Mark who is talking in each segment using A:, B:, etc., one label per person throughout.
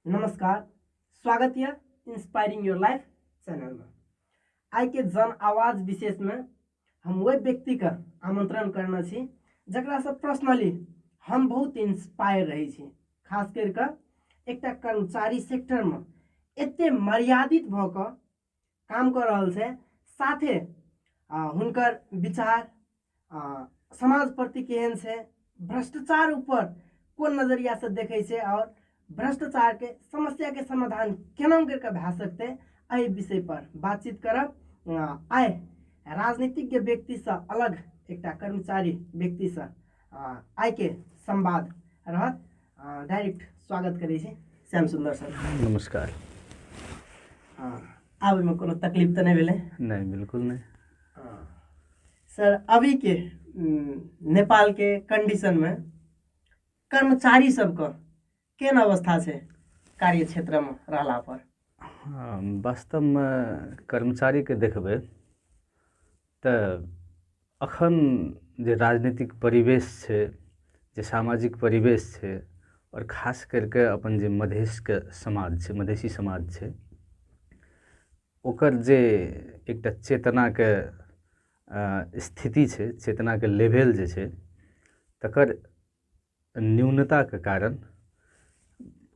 A: नमस्कार, स्वागत है इंस्पायरिंग your life channel में। आइ के जन आवाज विशेष में हम वही व्यक्ति के आमंत्रण करना छी जकरा से पर्सनली हम बहुत इंस्पायर रहे छी। खास करके एकटा कर्मचारी सेक्टर में एते मर्यादित भ क काम कर रहल छै, साथे हुनकर विचार समाज प्रति केहन छै, भ्रष्टाचार ऊपर कोन नजरिया से देखै छै और भ्रष्टाचार के समस्या के समाधान केना करके भए सकते, एहि विषय पर बातचीत करब। आइ राजनीतिज्ञ व्यक्ति से अलग एकटा कर्मचारी व्यक्ति से आइ के संवाद रहत। डायरेक्ट स्वागत करै छी श्याम सुंदर सर।
B: नमस्कार।
A: आबे में कोनो तकलीफ तो नहीं भेलै?
B: नहीं, बिल्कुल नहीं।
A: सर, अभी के नेपाल के कंडीशन में कर्मचारी सबके केहन अवस्था छै कार्य क्षेत्र में रहला पर?
B: वास्तव में कर्मचारी के देखबै तऽ अखन जे राजनीतिक परिवेश छै, जे सामाजिक परिवेश छै, और खास करके अपन जे मधेशके समाज छै, मधेशी समाज छै, ओकर जे एकटा चेतनाके स्थिति छै, चेतनाके लेवल जे छै, तकर न्यूनताके कारण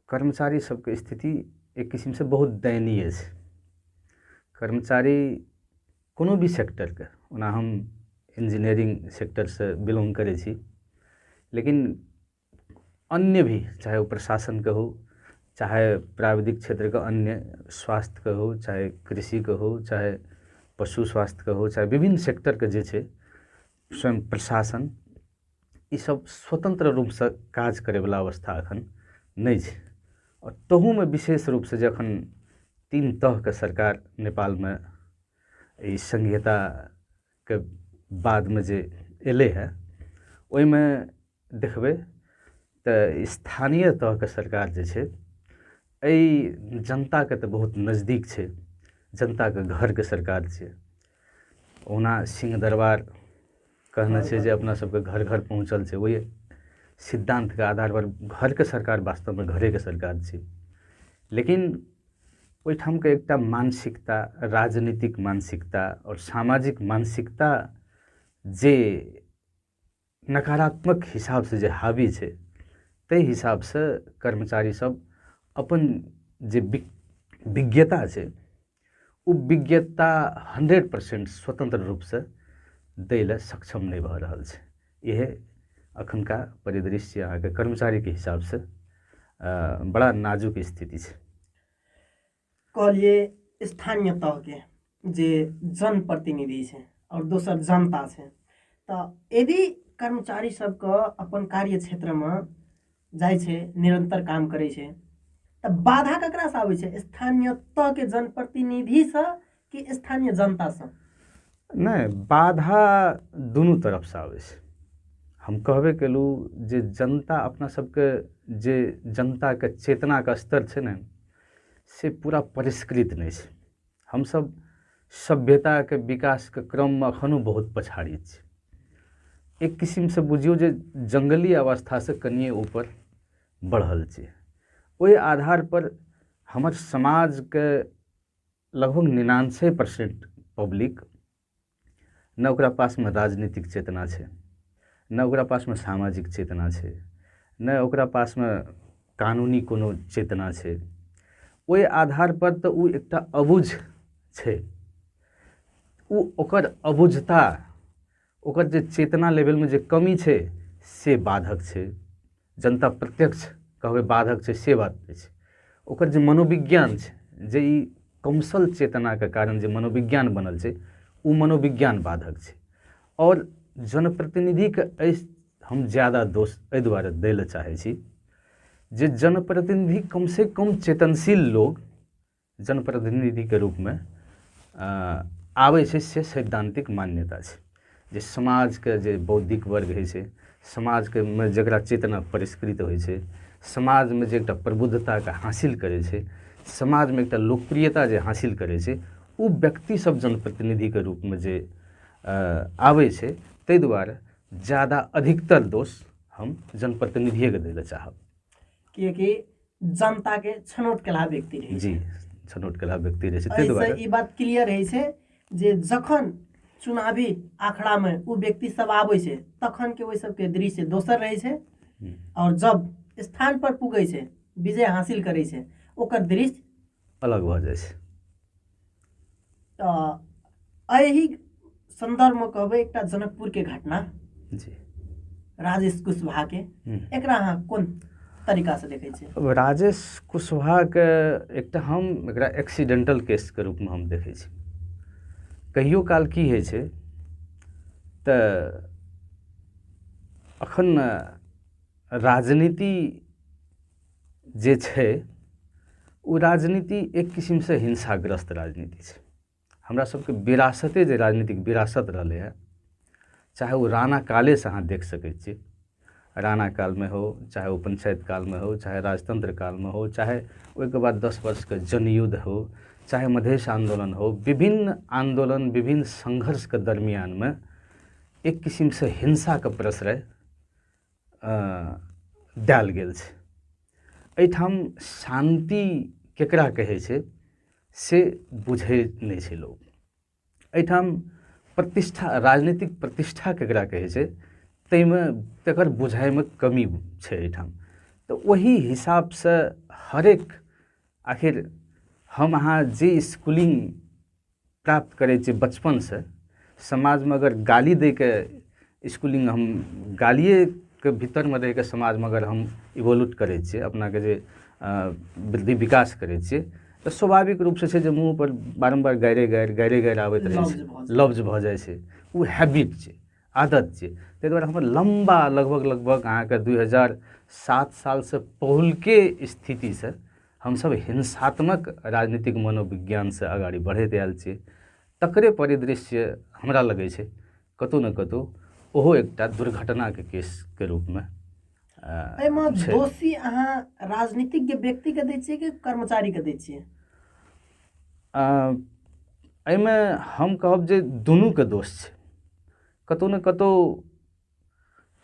B: कर्मचारी सबके स्थिति एक किसिमसँ बहुत दयनीय छै। कर्मचारी कोनो भी सेक्टरके, ओना हम इंजीनियरिंग सेक्टरसँ बिलोंग करै छी, लेकिन अन्य भी, चाहे ओ प्रशासनके हो, चाहे प्राविधिक क्षेत्रके अन्य स्वास्थ्यके हो, चाहे कृषिके हो, चाहे पशु स्वास्थ्यके हो, चाहे विभिन्न सेक्टरके जे छै, स्वयं प्रशासन, ई सब स्वतंत्र रूपसँ काज करैवला अवस्था अखन नहि छै। और तहूमे विशेष रूपसँ जखन तीन तहके सरकार नेपालमे ई संघीयताके बादमे जे एलै हँ, ओहिमे देखबै तऽ स्थानीय तहके सरकार जे छै, एहि जनताके तऽ बहुत नजदीक छै, जनताके घरके सरकार छै। ओना सिंह दरबार कहने छै जे अपना सबके घर घर पहुँचल छै, ओहि सिद्धान्तके आधार पर घरके सरकार वास्तवमे घरेके सरकार छै। लेकिन ओहिठामके एकटा मानसिकता, राजनीतिक मानसिकता और सामाजिक मानसिकता जे नकारात्मक हिसाबसँ जे हावी छै, ताहि हिसाबसँ कर्मचारी सब अपन जे विज्ञता छै, ओ विज्ञता 100% स्वतंत्र रूपसँ दै लए सक्षम नहि भऽ रहल छै। इएह अखनका परिदृश्य अहाँके कर्मचारीके हिसाबसँ बड़ा नाजुक स्थिति छै।
A: कहलिए स्थानीय तहके जे जनप्रतिनिधि छै और दोसर जनता छै, तऽ यदि कर्मचारी सबके अपन कार्य क्षेत्रमे जाइ छै, निरंतर काम करै छै, तऽ बाधा ककरासँ आबै छै? स्थानीय तहके जनप्रतिनिधिसँ कि स्थानीय जनतासँ?
B: नहि, बाधा दुनू तरफसँ आबै छै। हम कहबे केलहुँ जे जनता अपना सबके जे जनताके चेतनाके स्तर छै ने, से पूरा परिष्कृत नहि छै। हमसब सभ्यताके विकासके क्रममे एखनो बहुत पछाड़ी छी। एक किसिमसँ बुझियौ जे जङ्गली अवस्थासँ कनिए ऊपर बढ़ल छी। ओहि आधार पर हमर समाजके लगभग 99% पब्लिक न ओकरा पासमे राजनीतिक चेतना छै, न ओकरा पासमे सामाजिक चेतना छै, न ओकरा पासमे कानूनी कोनो चेतना छै। ओहि आधार पर तऽ ओ एकटा अबूझ छै। ओ ओकर अबूझता, ओकर जे चेतना लेवलमे जे कमी छै, से बाधक छै। जनता प्रत्यक्ष कहबै बाधक छै, से बात नहि छै। ओकर जे मनोविज्ञान छै, जे ई कमसल चेतनाके कारण जे मनोविज्ञान बनल छै, ओ मनोविज्ञान बाधक छै। और जनप्रतिनिधिके एहि हम ज्यादा दोष एहि दुआरे दै लए चाहै छी जे जनप्रतिनिधि कमसँ कम चेतनशील लोग जनप्रतिनिधिके रूपमे आबै छै, से सैद्धांतिक मान्यता छै। जे समाजके जे बौद्धिक वर्ग होइ छै, समाजके मे जकरा चेतना परिष्कृत होइ छै, समाजमे जे एकटा प्रबुद्धताके हासिल करै छै, समाजमे एकटा लोकप्रियता जे हासिल करै छै, ओ व्यक्ति सब जनप्रतिनिधिके रूपमे जे आबै छै, ताहि दुआरे ज्यादा अधिकतर दोष हम जनप्रतिनिधिएके दै लए चाहब।
A: किएकि जनता के छनौट केलहा व्यक्ति रहै।
B: जी, छनौट केलहा व्यक्ति रहै छै। ताहि दुआरे
A: ई बात क्लियर होइ छै जे जखन चुनावी आखड़ा में ओ व्यक्ति सब आबै छै तखन के ओहि सबके दृश्य दोसर रहै छै, और जब स्थान पर पुगै छै, विजय हासिल करै छै, ओकर दृश्य
B: अलग भऽ जाइ छै।
A: तऽ एहि सन्दर्भमे कहबै एकटा जनकपुर के घटना
B: जी,
A: राजेश कुशवाहा के, एकरा अहाँ कोन तरीका से देखै छियै?
B: राजेश कुशवाहा के एकटा हम एकरा एक्सीडेंटल केसके रूपमे हम देखै छी। कहियो काल की होइ छै तऽ अखन राजनीति जे छै ओ राजनीति एक किसिमसँ हिंसाग्रस्त राजनीति छै। हमरा सबके विरासते जे राजनीतिक विरासत रहलै हँ, चाहे ओ राणा कालेसँ अहाँ देख सकै छियै, राणा कालमे हो, चाहे ओ पंचायत कालमे हो, चाहे राजतंत्र कालमे हो, चाहे ओहिके बाद 10 वर्षके जनयुद्ध हो, चाहे मधेश आन्दोलन हो, विभिन्न आन्दोलन विभिन्न संघर्षके दरमियानमे एक किसिमसँ हिंसाके प्रश्रय देल गेल छै। एहिठाम शान्ति केकरा कहै छै से बुझै नहि छै लोक। एहिठाम प्रतिष्ठा, राजनीतिक प्रतिष्ठा केकरा कहै छै ताहिमे तकर बुझाइमे कमी छै एहिठाम। तऽ ओहि हिसाबसँ हरेक आखिर हम अहाँ जे स्कूलिंग प्राप्त करै छियै बचपनसँ, समाजमे अगर गाली दैके स्कूलिंग, हम गालिएके भीतरमे रहिके समाजमे अगर हम इवोल्यूट करै छियै, अपनाके जे वृद्धि विकास करै छियै, तऽ स्वाभाविक रूपसँ छै जे मुँहपर बारम्बार गारि गारि गारि गारि आबैत रहै छै, लफ्ज भऽ जाइ छै, ओ हैबिट छै, आदत छै। ताहि दुआरे हमर लम्बा लगभग लगभग अहाँके 2007 सालसँ पहिलके स्थितिसँ हमसब हिंसात्मक राजनीतिक मनोविज्ञानसँ अगाडि बढ़ैत आयल छियै। तकरे परिदृश्य हमरा लगै छै कतहु ने कतहु ओहो एकटा दुर्घटनाके केसके रूपमे।
A: एहिमे दोषी अहाँ राजनीतिज्ञ व्यक्तिके दै छियै कि कर्मचारीके दै छियै?
B: एहिमे हम कहब जे दुनूके दोष छै कतहु ने कतहु।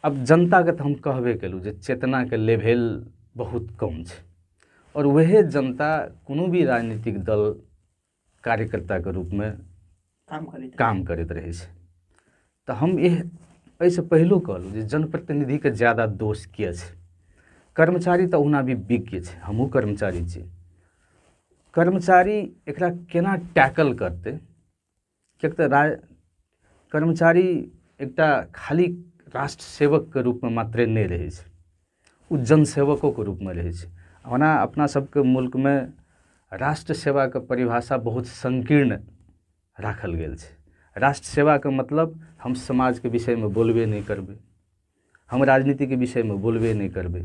B: आब जनताके तऽ हम कहबे केलहुँ जे चेतनाके लेवल बहुत कम छै, और वएह जनता कोनो भी राजनीतिक दल कार्यकर्ताके रूपमे काम करैत रहै छै। तऽ हम एहिसँ पहिलो कहलहुँ जे जनप्रतिनिधिके ज्यादा दोष किया छै। कर्मचारी तऽ ओहुना भी विज्ञ छै, हमहूँ कर्मचारी छी। कर्मचारी एकरा केना टैकल करतै, किएक तऽ कर्मचारी एकटा खाली राष्ट्र सेवकके रूपमे मात्रे नहि रहै छै, ओ जनसेवकोके रूपमे रहै छै। ओना अपना सबके मुल्कमे राष्ट्र सेवाके परिभाषा बहुत संकीर्ण राखल गेल छै। राष्ट्र सेवाके मतलब हम समाजके विषयमे बोलबे नहि करबै, हम राजनीतिके विषयमे बोलबे नहि करबै,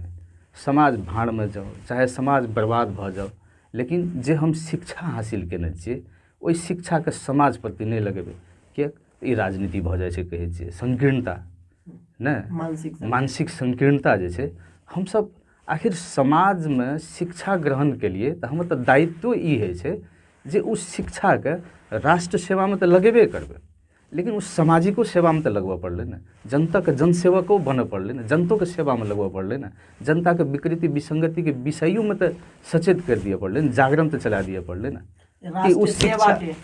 B: समाज भाँड़मे जाउ चाहे समाज बर्बाद भऽ जाउ, लेकिन जे हम शिक्षा हासिल केने छियै ओहि शिक्षाके समाज प्रति नहि लगेबै, किएक ई राजनीति भऽ जाइ छै। कहै छियै संकीर्णता, नहि मानसिक संकीर्णता जे छै, हमसब आखिर समाजमे शिक्षा ग्रहण केलिए तऽ हमर तऽ दायित्व ई होइ छै जे ओ शिक्षाके राष्ट्र सेवामे तऽ लगेबे करबै, लेकिन ओ सामाजिको सेवामे तऽ लगबऽ पड़लै ने, जनताके जनसेवको बनऽ पड़लै ने, जनतोके सेवामे लगबऽ पड़लै ने, जनताके विकृति विसंगतिके विषयोमे तऽ सचेत करि दिअ पड़लै ने, जागरण तऽ चला दिअ पड़लै ने।
A: ओ सेवाके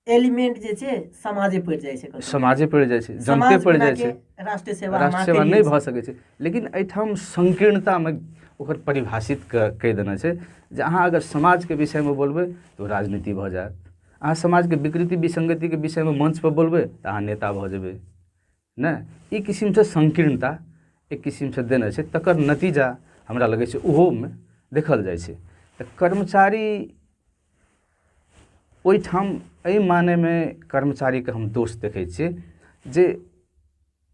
A: एलिमेंट जे छै समाजे पड़ि जाइ छै,
B: समाजे पड़ि जाइ छै, जनते पड़ि जाइ छै,
A: राष्ट्र सेवा
B: नहि भऽ सकै छै। लेकिन एहिठाम संकीर्णतामे ओकर परिभाषित कहि देने छै जे अहाँ अगर समाजके विषयमे बोलबै तऽ राजनीति भऽ जायत, अहाँ समाजके विकृति विसंगतिके विषयमे मंचपर बोलबै तऽ अहाँ नेता भऽ जेबै, नहि। ई किसिमसँ संकीर्णता एक किसिमसँ देने छै, तकर नतीजा हमरा लगै छै ओहोमे देखल जाइ छै। तऽ कर्मचारी ओहिठाम एहि मानेमे कर्मचारीके हम दोष देखै छियै जे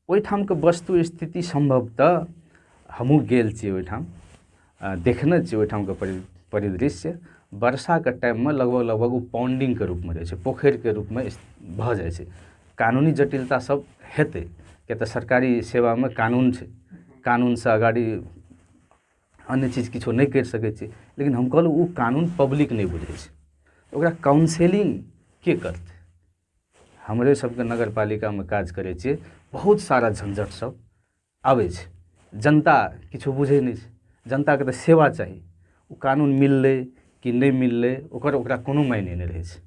B: ओहिठामके वस्तु स्थिति सम्भवतः हमहूँ गेल छियै ओहिठाम, देखने छियै ओहिठामके परिदृश्य। वर्षाके टाइममे लगभग लगभग ओ पॉन्डिंगके रूपमे रहै छै, पोखरिके रूपमे भऽ जाइ छै। कानूनी जटिलता सब हेतै, किया तऽ सरकारी सेवामे कानून छै, कानूनसँ अगाडि अन्य चीज किछो नहि करि सकै छी। लेकिन हम कहलहुँ ओ कानून पब्लिक नहि बुझै छै, ओकरा काउंसिलिंग के करतै? हमरे सबके नगरपालिकामे काज करै छियै, बहुत सारा झंझट सब आबै छै, जनता किछो बुझै नहि छै, जनताके तऽ सेवा चाही। ओ कानून मिललै कि नहि मिललै ओकर ओकरा कोनो मायने नहि रहै छै।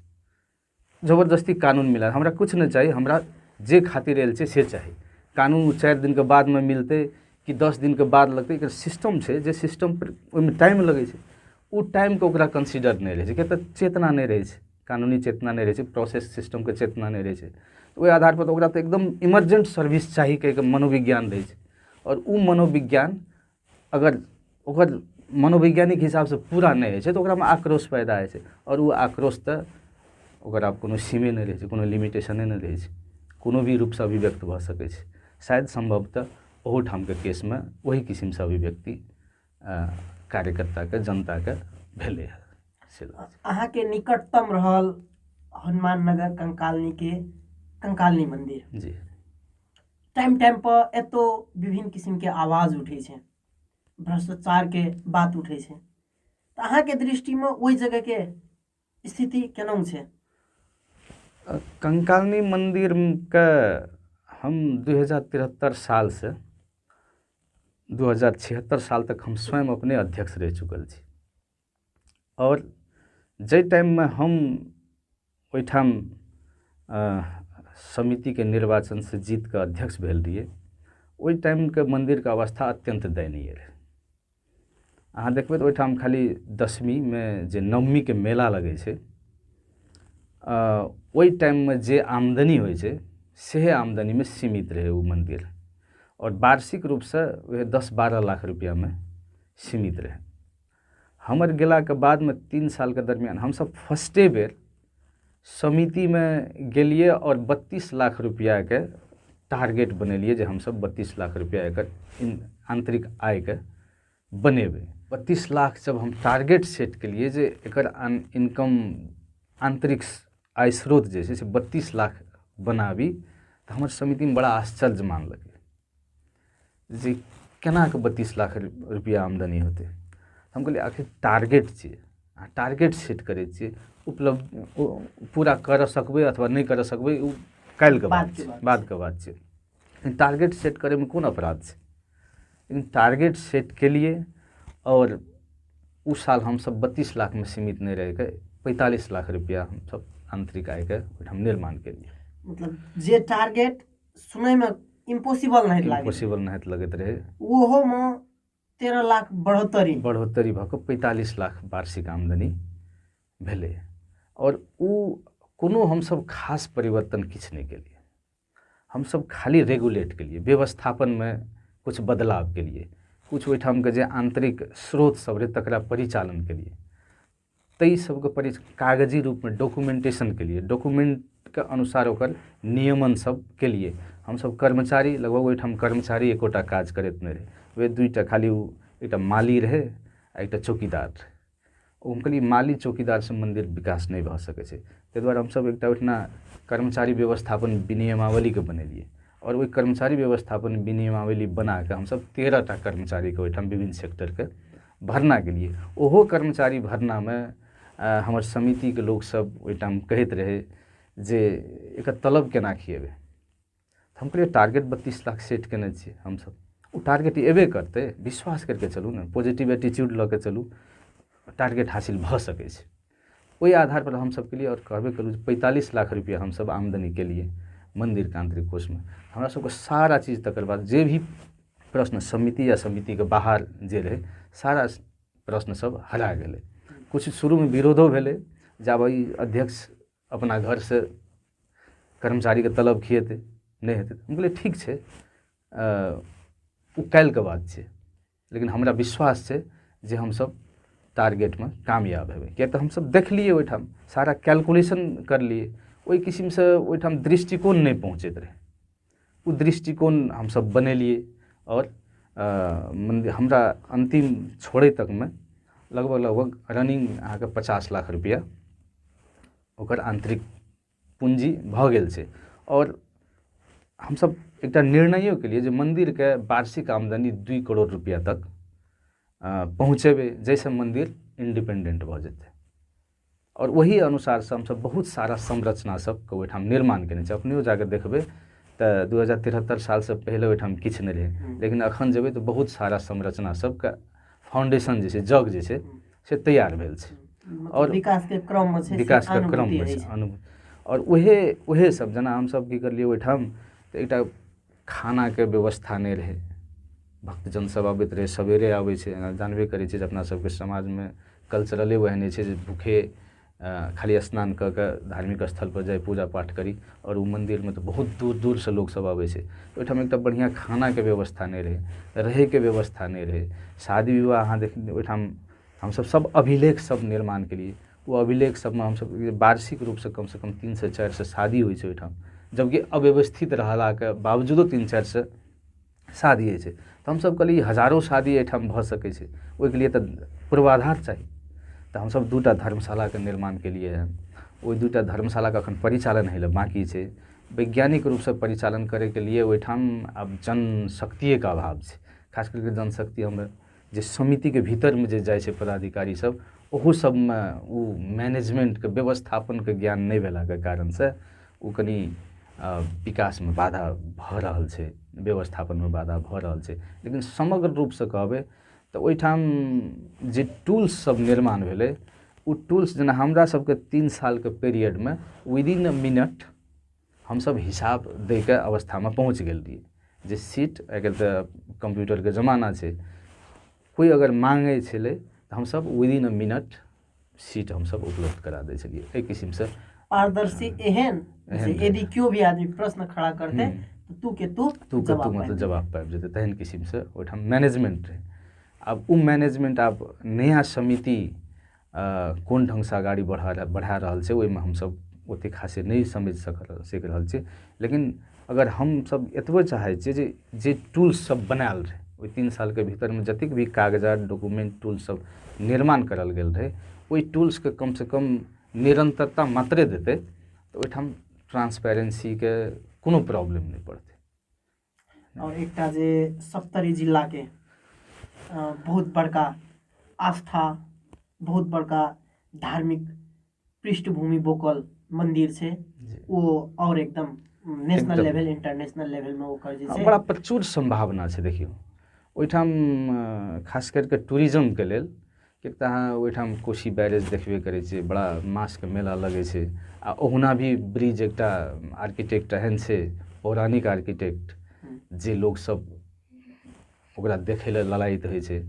B: जबरदस्ती कानून मिला, हमरा किछु नहि चाही, हमरा जे खातिर आयल छै से चाही। कानून 4 दिनके बादमे मिलतै कि 10 दिनके बाद लगतै, एकर सिस्टम छै जे सिस्टम पर ओहिमे टाइम लगै छै, ओ टाइमके ओकरा कंसिडर नहि रहै छै, किया तऽ चेतना नहि रहै छै, कानूनी चेतना नहि रहै छै, प्रोसेस सिस्टमके चेतना नहि रहै छै। ओहि आधारपर तऽ ओकरा तऽ एकदम इमरजेंट सर्विस चाही कहिके मनोविज्ञान रहै छै, आओर ओ मनोविज्ञान अगर ओकर मनोवैज्ञानिक हिसाबसँ पूरा नहि होइ छै तऽ ओकरामे आक्रोश पैदा होइ छै, आओर ओ आक्रोश तऽ ओकर आब कोनो सीमे नहि रहै छै, कोनो लिमिटेशने नहि रहै छै, कोनो भी रूपसँ अभिव्यक्त भऽ सकै छै। शायद सम्भवतः ओहूठामके केसमे ओहि किसिमसँ अभिव्यक्ति कार्यकर्ताके जनताके भेलै हँ। से
A: अहाँके निकटतम रहल हनुमान नगर कंकालनी के कंकालनी मंदिर
B: जी,
A: टाइम टाइम पर एतो विभिन्न किसिमके आवाज उठै छै, भ्रष्टाचारके बात उठै छै, तऽ अहाँके दृष्टिमे ओहि जगहके स्थिति केना छै?
B: कंकालनी मंदिरके हम 2073 सालसँ 2076 साल तक हम स्वयं अपने अध्यक्ष रहि चुकल छी, आओर जाहि टाइममे हम ओहिठाम समितिके निर्वाचनसँ जीत कऽ अध्यक्ष भेल रहियै, ओहि टाइमके मन्दिरके अवस्था अत्यन्त दयनीय रहै। अहाँ देखबै तऽ ओहिठाम खाली दशमीमे जे नवमीके मेला लगै छै, ओहि टाइममे जे आमदनी होइ छै सेहे आमदनीमे सीमित रहै ओ मन्दिर, आओर वार्षिक रूपसँ वएह 10-12 लाख रुपैआमे सीमित रहै। हमर गेलाके बादमे 3 सालके दरमियान हमसब फर्स्टे बेर समितिमे गेलियै आओर 32 लाख रुपैआके टारगेट बनेलियै जे हमसब 32 लाख रुपैआ एकर आंतरिक आयके बनेबै। 32 लाख जब हम टारगेट सेट केलियै जे एकर इनकम आंतरिक आय स्रोत जे छै से 32 लाख बनाबी, तऽ हमर समितिमे बड़ा आश्चर्य मानलकै जे केना कऽ 32 लाख रुपैआ आमदनी होतै। हम कहलियै आखिर टारगेट छियै, अहाँ टारगेट सेट करै छियै, उपलब्ध पूरा कर सकबै अथवा नहि कर सकबै ओ काल्हिके बात छै, बादके बात छै, लेकिन टारगेट सेट करैमे कोन अपराध छै। लेकिन टारगेट सेट केलियै आओर ओ साल हमसब 32 लाखमे सीमित नहि रहिके 45 लाख रुपैआ हमसब आंतरिक आयके ओहिठाम निर्माण केलियै।
A: मतलब जे टारगेट सुनैमे इम्पॉसिबल नहि लागै,
B: इम्पॉसिबल नहि लगैत रहै,
A: ओहोमे 13 लाख बढ़ोतरी
B: भऽ कऽ 45 लाख वार्षिक आमदनी भेलै। आओर ओ कोनो हमसब खास परिवर्तन किछु नहि केलियै, हमसब खाली रेगुलेट केलियै, व्यवस्थापनमे किछु बदलाव केलियै, किछु ओहिठामके जे आंतरिक स्रोत सब रहै तकरा परिचालन केलियै, ताहि सबके कागजी रूपमे डॉक्यूमेंटेशन केलियै, डॉक्यूमेंटके अनुसार ओकर नियमन सब केलियै। हमसब कर्मचारी लगभग ओहिठाम कर्मचारी एकोटा काज करैत नहि रहै, वएह 2टा खाली ओ एकटा माली रहै आ एकटा चौकीदार रहै। ओ हम कहलियै माली चौकीदारसँ मन्दिर विकास नहि भऽ सकै छै, ताहि दुआरे हमसब एकटा ओहिठिना कर्मचारी व्यवस्थापन विनियमावलीके बनेलियै, आओर ओहि कर्मचारी व्यवस्थापन विनियमावली बनाकऽ हमसब 13टा कर्मचारीके ओहिठाम विभिन्न सेक्टरके भरना केलियै। ओहो कर्मचारी भरनामे हमर समितिके लोकसब ओहिठाम कहैत रहै जे एकर तलब केना खिएबै। हम कहलियै टारगेट 32 लाख सेट केने छियै हमसब, ओ टारगेट एबे करतै, विश्वास करिके चलू ने, पॉजिटिव एटीट्यूड लऽ कऽ चलू, टारगेट हासिल भऽ सकै छै। ओहि आधारपर हमसब केलियै आओर कहबे करू जे 45 लाख रुपैआ हमसब आमदनी केलियै मन्दिरके आंतरिक कोषमे। हमरा सबके सारा चीज तकर बाद जे भी प्रश्न समिति या समितिके बाहर जे रहै सारा प्रश्न सब हरा गेलै। किछु शुरूमे विरोधो भेलै, जाबे ई अध्यक्ष अपना घरसँ कर्मचारीके तलब खिएतै नहि हेतै। हम कहलियै ठीक छै, ओ काल्हिके बात छै, लेकिन हमरा विश्वास छै जे हमसब टारगेटमे कामयाब हेबै, किएक तऽ हमसब देखलियै ओहिठाम सारा कैलकुलेशन करलियै, ओहि किसिमसँ ओहिठाम दृष्टिकोण नहि पहुँचैत रहै, ओ दृष्टिकोण हमसब बनेलियै। आओर मन्दिर हमरा अन्तिम छोड़ै तकमे लगभग लगभग रनिंग अहाँके 50 लाख रुपैआ ओकर आंतरिक पूँजी भऽ गेल छै। आओर हमसब एकटा निर्णयो केलियै जे मन्दिरके वार्षिक आमदनी 2 करोड़ रुपैआ तक पहुँचेबै, जाहिसँ मन्दिर इंडिपेंडेंट भऽ जेतै। आओर ओही अनुसारसँ हमसब बहुत सारा संरचना सबके ओहिठाम निर्माण केने छी। अपनेओ जाकऽ देखबै तऽ 2073 सालसँ पहिले ओहिठाम किछु नहि रहै, लेकिन अखन जेबै तऽ बहुत सारा संरचना सबके फाउंडेशन जे छै, जग जे छै से तैयार भेल छै
A: और विकासके क्रममे छै,
B: विकासके क्रममे छै अनुभूति। और उहे सब जेना हमसब की करलियै ओहिठाम तऽ एकटा खानाके व्यवस्था नहि रहै, भक्तजन सब अबैत रहै, सवेरे आबै छै, जानबे करै छै जे अपना सबके समाजमे कल्चरले वएह नहि छै जे भूखे खाली स्नान कऽ के धार्मिक स्थलपर जाइ पूजा पाठ करी, आओर ओ मन्दिरमे तऽ बहुत दूर दूरसँ लोकसब आबै छै। ओहिठाम एकटा बढ़िआँ खानाके व्यवस्था नहि रहै, रहैके व्यवस्था नहि रहै। शादी विवाह अहाँ देख ओहिठाम हमसब सब अभिलेख सब निर्माण केलियै, ओ अभिलेख सबमे हमसब वार्षिक रूपसँ कमसँ कम 300 से 400 शादी होइ छै ओहिठाम, जबकि अव्यवस्थित रहलाके बावजूदो 300 से 400 शादी होइ छै। तऽ हमसब कहलियै हजारो शादी एहिठाम भऽ सकै छै, ओहिके लिए तऽ पूर्वाधार चाही। तऽ हमसब 2टा धर्मशालाके निर्माण केलियै हँ, ओहि 2टा धर्मशालाके एखन परिचालन होइ लए बाँकी छै। वैज्ञानिक रूपसँ परिचालन करैके लिए ओहिठाम आब जनशक्तिएके अभाव छै, खास करके जनशक्ति हमर जे समितिके भीतरमे जे जाइ छै पदाधिकारी सब, ओहो सबमे ओ मैनेजमेन्टके व्यवस्थापनके ज्ञान नहि भेलाके कारणसँ ओ कनि विकासमे बाधा भऽ रहल छै, व्यवस्थापनमे बाधा भऽ रहल छै। लेकिन समग्र रूपसँ कहबै तऽ ओहिठाम जे टूल्स सब निर्माण भेलै ओ टूल्स जेना हमरा सबके 3 सालके पीरियडमे विदिन अ मिनट हमसब हिसाब दैके अवस्थामे पहुँच गेल रहियै। जे सीट आइकाल्हि तऽ कम्प्यूटरके जमाना छै, कोइ अगर माँगै छलै तऽ हमसब विदिन अ मिनट सीट हमसब उपलब्ध करा दै छलियै। एहि किसिमसँ
A: पारदर्शी एहन जे यदि केओ भी आदमी प्रश्न खड़ा करतै तऽ तू के तू
B: मतलब जवाब पाबि जेतै, तेहन किसिमसँ ओहिठाम मैनेजमेन्ट रहै। आब ओ मैनेजमेन्ट आब नया समिति कोन ढङ्गसँ अगाडि बढ़ा रहल छै ओहिमे हमसब ओतेक खासे नहि समझि सकि रहल छी। लेकिन अगर हमसब एतबे चाहै छियै जे जे टूल्स सब बनायल रहै ओहि 3 सालके भीतरमे जतेक भी कागजात डॉक्यूमेंट टूल्स सब निर्माण करल गेल रहै ओहि टूल्सके कमसँ कम निरन्तरता मात्रे देतै तऽ ओहिठाम ट्रांसपेरेंसीके कोनो प्रॉब्लम नहि पड़तै।
A: और एकटा जे सप्तरी जिलाके बहुत बड़का आस्था, बहुत बड़का धार्मिक पृष्ठभूमि बोकल मंदिर छै, ओ और एकदम नेशनल लेवल इंटरनेशनल लेवल में ओकर जे छै
B: बड़ा प्रचुर संभावना छै। देखियौ ओहिठाम खास करके टूरिज्मके लेल, किएक तऽ अहाँ ओहिठाम कोशी बैरेज देखबे करै छियै, बड़ा मासके मेला लगै छै, आ ओहुना भी ब्रिज एकटा आर्किटेक्ट एहन छै, पौराणिक आर्किटेक्ट, जे लोकसब ओकरा देखै लए ललायित होइ छै।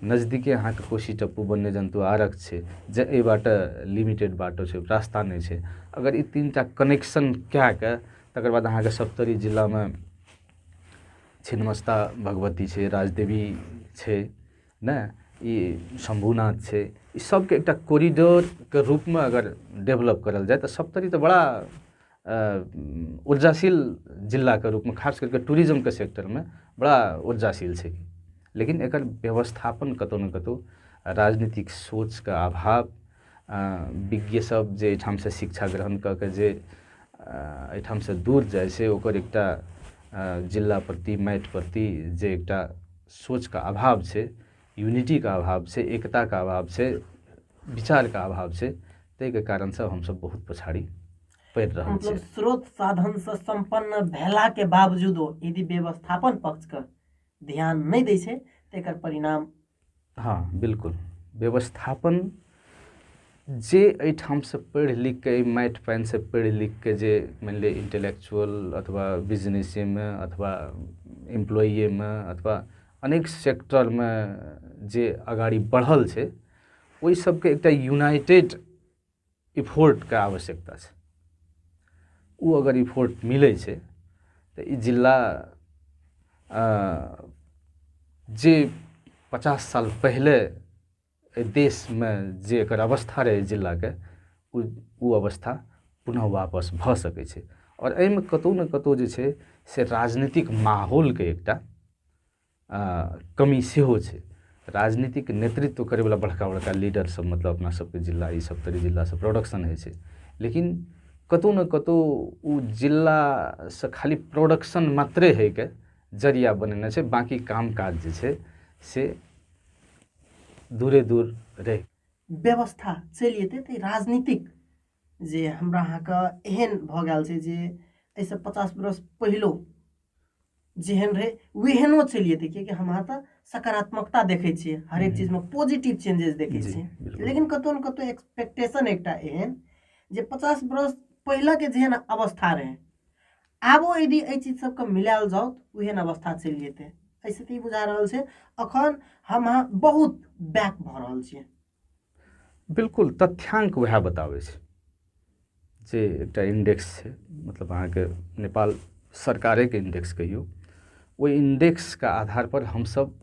B: नजदीके अहाँके कोशी टप्पू वन्यजन्तु आरक छै, जे एहि बाटे लिमिटेड बाटो छै, रास्ता नहि छै। अगर ई 3टा कनेक्शन कए कऽ तकर बाद अहाँके सप्तरी जिलामे छिन्नमस्ता भगवती छै, राजदेवी छै ने, ई शम्भुनाथ छै, ई सबके एकटा कॉरिडोरके रूपमे अगर डेवलप करल जाय तऽ सप्तरी तऽ बड़ा ऊर्जाशील जिलाके रूपमे खास करके टूरिज्मके सेक्टरमे बड़ा ऊर्जाशील छै। लेकिन एकर व्यवस्थापन कतहु ने कतहु राजनीतिक सोचके अभाव, विज्ञ सब जे एहिठामसँ शिक्षा ग्रहण कऽ के जे एहिठामसँ दूर जाइ छै ओकर एकटा जिला प्रति माटि प्रति जे एकटा सोचके अभाव छै, यूनिटीके अभाव छै, एकताके अभाव छै, विचारके अभाव छै, ताहिके कारणसँ हमसब बहुत पछाड़ी पड़ि रहल
A: छी। स्रोत साधनसँ सम्पन्न भेलाके बावजूदो यदि व्यवस्थापन पक्षके ध्यान नहि दै छै तऽ एकर परिणाम।
B: हाँ बिल्कुल, व्यवस्थापन जे एहिठामसँ पढ़ि लिखिके एहि माटि पानिसँ पढ़ि लिखिके जे मानि लिअ इंटेलेक्चुअल अथवा बिजनेसेमे अथवा एम्प्लॉइएमे अथवा अनेक सेक्टरमे जे अगाडि बढ़ल छै ओहि सबके एकटा यूनाइटेड इफोर्टके आवश्यकता छै। ओ अगर इफोर्ट मिलै छै तऽ ई जिला जे 50 साल पहिले एहि देशमे जे एकर अवस्था रहै जिलाके ओ अवस्था पुनः वापस भऽ सकै छै। आओर एहिमे कतहु ने कतहु जे छै से राजनीतिक माहौलके एकटा कमी सेहो छै। राजनीतिक नेतृत्व करैवला बड़का बड़का लीडर सब मतलब अपना सबके जिला ई सप्तरी जिलासँ प्रोडक्शन होइ छै, लेकिन कतहु ने कतहु ओ जिलासँ खाली प्रोडक्शन मात्रे होइके जरिया बनेने छै, बाँकी काम काज जे छै से दूरे दूर रहि
A: व्यवस्था चलि एतै। तऽ राजनीतिक जे हमरा अहाँके एहन भऽ गेल छै जे एहिसँ 50 बरस पहिलो जेहन रहै ओहनो चलि जेतै, कियाकि हम अहाँ तऽ सकारात्मकता देखै छियै, हरेक चीजमे पॉजिटिव चेंजेस देखै छियै। लेकिन कतौ ने कतौ एक्सपेक्टेशन एकटा एहन जे 50 बरस पहिलाके जेहन अवस्था रहै, आबो यदि एहि चीज सबके मिलायल जाउ ओहन अवस्था चलि जेतै। एहिसँ तऽ ई बुझा रहल छै अखन हम अहाँ बहुत बैक भऽ रहल छियै।
B: बिल्कुल तथ्यांक वएह बताबै छै जे एकटा इंडेक्स छै, मतलब अहाँके नेपाल सरकारेके इंडेक्स कहियौ, ओहि इंडेक्सके आधार पर हमसब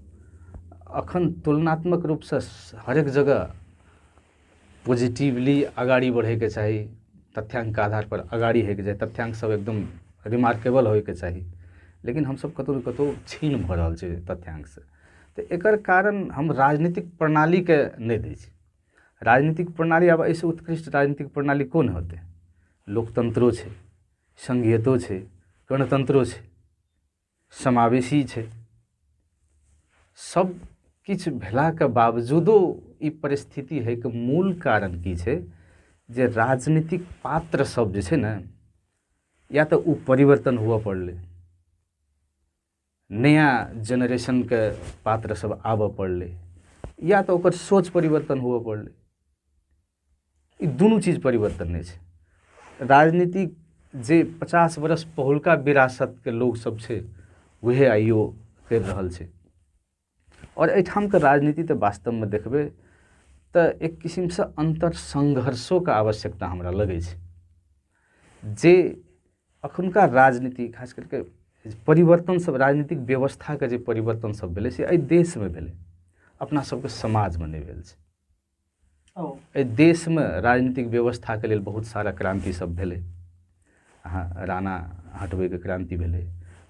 B: अखन तुलनात्मक रूपसँ हरेक जगह पॉजिटिवली अगाडि बढ़ैके चाही, तथ्यांकके आधार पर अगाडि होइके चाही, तथ्यांक सब एकदम रिमार्केबल होइके चाही, लेकिन हमसब कतहु ने कतहु क्षीण भऽ रहल छै तथ्यांकसँ। तऽ एकर कारण हम राजनीतिक प्रणालीके नहि दै छी। राजनीतिक प्रणाली आब एहिसँ उत्कृष्ट राजनीतिक प्रणाली कोन होतै? लोकतंत्रो छै, संघीयतो छै, गणतंत्रो छै, समावेशी छै, सब किछु भेलाके बावजूदो ई परिस्थिति होइके मूल कारण की छै जे राजनीतिक पात्र सब जे छै ने, या तऽ ओ परिवर्तन हुअ पड़लै, नया जेनरेशनके पात्र सब आबऽ पड़लै, या तऽ ओकर सोच परिवर्तन हुअ पड़लै। ई दुनू चीज परिवर्तन नहि छै। राजनीतिक जे 50 बरस पहिलुका विरासतके लोक सब छै वएह आइयो करि रहल छै। आओर एहिठामके राजनीति तऽ वास्तवमे देखबै तऽ एक किसिमसँ अन्तर संघर्षोके आवश्यकता हमरा लगै छै। जे अखुनका राजनीति खास करके परिवर्तन सब, राजनीतिक व्यवस्थाके जे परिवर्तन सब भेलै से एहि देशमे भेलै, अपना सबके समाजमे नहि भेल छै। एहि देशमे राजनीतिक व्यवस्थाके लेल बहुत सारा क्रांति सब भेलै। अहाँ राणा हटबैके क्रांति भेलै,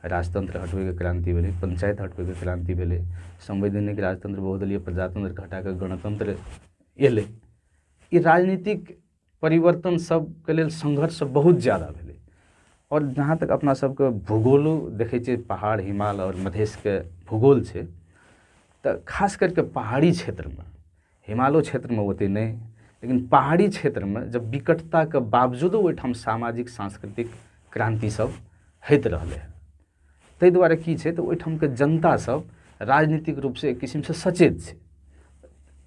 B: राजतंत्र हटबैके क्रांति भेलै, पंचायत हटबैके क्रांति भेलै, संवैधानिक राजतंत्र बहुदलीय प्रजातंत्रके हटाकऽ गणतंत्र एलै। ई राजनीतिक परिवर्तन सबके लेल संघर्ष बहुत ज़्यादा भेलै। और जहाँ तक अपना सबके भूगोलो देखै छियै, पहाड़ हिमाल और मधेशके भूगोल छै, तऽ खास करके पहाड़ी क्षेत्रमे, हिमालयो क्षेत्रमे ओते नहि, लेकिन पहाड़ी क्षेत्रमे जब विकटताके बावजूदो ओहिठाम सामाजिक सांस्कृतिक क्रांति सब होइत रहलै हँ। ताहि दुआरे की छै तऽ ओहिठामके जनता सब राजनीतिक रूपसँ एक किसिमसँ सचेत छै।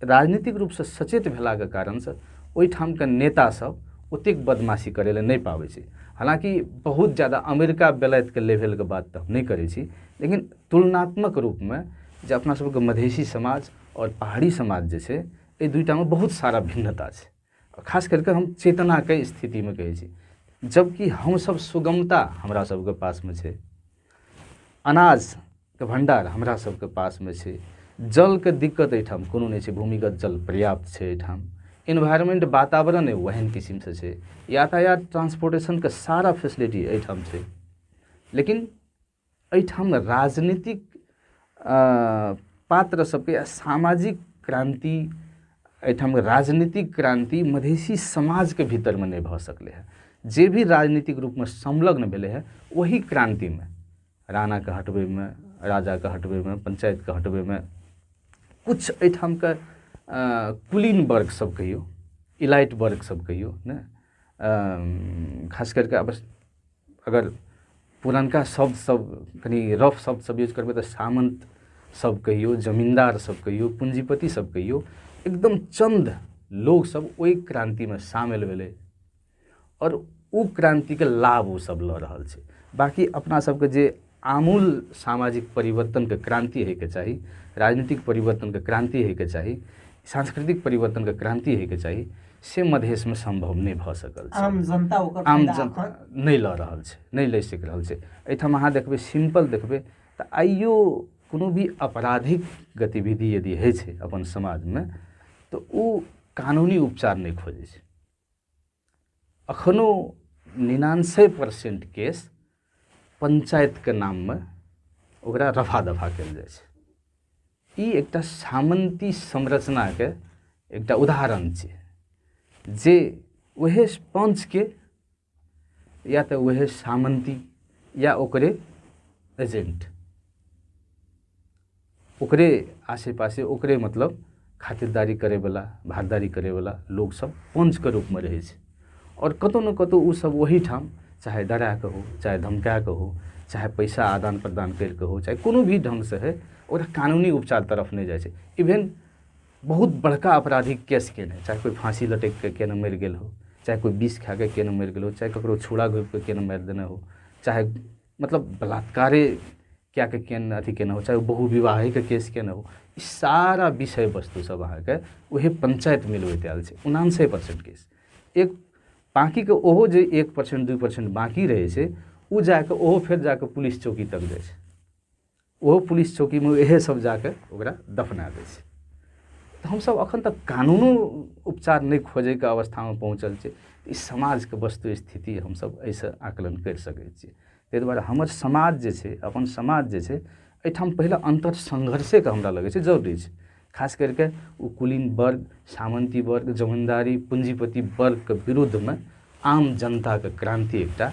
B: राजनीतिक रूपसँ सचेत भेलाके कारणसँ ओहिठामके नेता सब ओतेक बदमाशी करै लए नहि पाबै छै। हालाँकि बहुत ज़्यादा अमेरिका बेलायतके लेवलके बात तऽ हम नहि करै छी, लेकिन तुलनात्मक रूपमे जे अपना सबके मधेशी समाज और पहाड़ी समाज जे छै, एहि दुइटामे बहुत सारा भिन्नता छै। खास करके हम चेतनाके स्थितिमे कहै छी, जबकि हमसब सुगमता हमरा सबके पासमे छै, अनाजके भण्डार हमरा सबके पासमे छै, जलके दिक्कत एहिठाम कोनो नहि छै, भूमिगत जल पर्याप्त छै एहिठाम, इन्वायरमेंट वातावरण ओहन किसिमसँ छै, यातायात ट्रांसपोर्टेशनके सारा फैसिलिटी एहिठाम छै। लेकिन एहिठाम राजनीतिक पात्र सबके या सामाजिक क्रांति, एहिठाम राजनीतिक क्रांति मधेशी समाजके भीतरमे नहि भऽ सकलै हँ। जे भी राजनीतिक रूपमे संलग्न भेलै हँ ओही क्रांतिमे, राणाके हटबैमे, राजाके हटबैमे, पंचायतके हटबैमे, कुछ एहिठामके कुलीन वर्ग सब कहियौ, इलाइट वर्ग सब कहियौ ने, खास करके अब अगर पुरनका शब्द सब कनि रफ शब्द सब यूज करबै तऽ सामंत सब कहियौ, जमींदार सब कहियौ, पूंजीपति सब कहियौ, एकदम चंद लोग सब ओहि क्रांतिमे शामिल भेलै और ओ क्रांतिके लाभ ओ सब लऽ रहल छै। बाकी अपना सबके जे आमूल सामाजिक परिवर्तनके क्रांति होइके चाही, राजनीतिक परिवर्तनके क्रांति होइके चाही, सांस्कृतिक परिवर्तनके क्रांति होइके चाही, से मधेशमे सम्भव नहि भऽ सकल छै।
A: आम जनता ओकर
B: आम जनता नहि लऽ रहल छै, नहि लऽ सकि रहल छै। एहिठाम अहाँ देखबै, सिम्पल देखबै तऽ आइयो कोनो भी आपराधिक गतिविधि यदि होइ छै अपन समाजमे तऽ ओ कानूनी उपचार नहि खोजै छै। अखनो 99% केस पंचायतके नाममे ओकरा रफा दफा कयल जाइ छै। ई एकटा सामंती संरचनाके एकटा उदाहरण छै जे वएह पंचके या तऽ वएह सामंती या ओकरे एजेंट, ओकरे आसे पासे ओकरे मतलब खातिरदारी करैवला, भारदारी करैवला लोक सब पंचके रूपमे रहै छै। और कतहु ने कतहु ओ सब ओहिठाम चाहे डरा कऽ हो, चाहे धमका कऽ हो, चाहे पैसा आदान प्रदान करिके हो, चाहे कोनो भी ढङ्गसँ है, ओकरा कानूनी उपचार तरफ नहि जाइ छै। इवेन बहुत बड़का आपराधिक केस केने, चाहे कोइ फाँसी लटकि कऽ केने मरि गेल हो, चाहे कोइ विष खाके केने मरि गेल हो, चाहे ककरो छुरा घोपिके केने मारि देने हो, चाहे मतलब बलात्कारे कए के केने अथी केने हो, चाहे बहुविवाहेके केस केने हो, ई सारा विषय वस्तु सब अहाँके उहे पंचायत मिलबैत आयल छै। 79% केस एक बाँकीके ओहो जे 1% 2% बाँकी रहै छै ओ जाके ओहो फेर जाके पुलिस चौकी तक जाइ छै, ओहो पुलिस चौकीमे इएह सब जाके ओकरा दफना दै छै। तऽ हमसब अखन तक कानूनो उपचार नहि खोजैके अवस्थामे पहुँचल छै। ई समाजके वस्तु स्थिति हमसब एहिसँ आकलन करि सकै छियै। ताहि दुआरे हमर समाज जे छै, अपन समाज जे छै, एहिठाम पहिले अन्तर संघर्षेके हमरा लगै छै जरूरी छै। खास करिके ओ कुलीन वर्ग, सामंती वर्ग, जमींदारी, पूंजीपति वर्गके विरुद्धमे आम जनताके क्रांति एकटा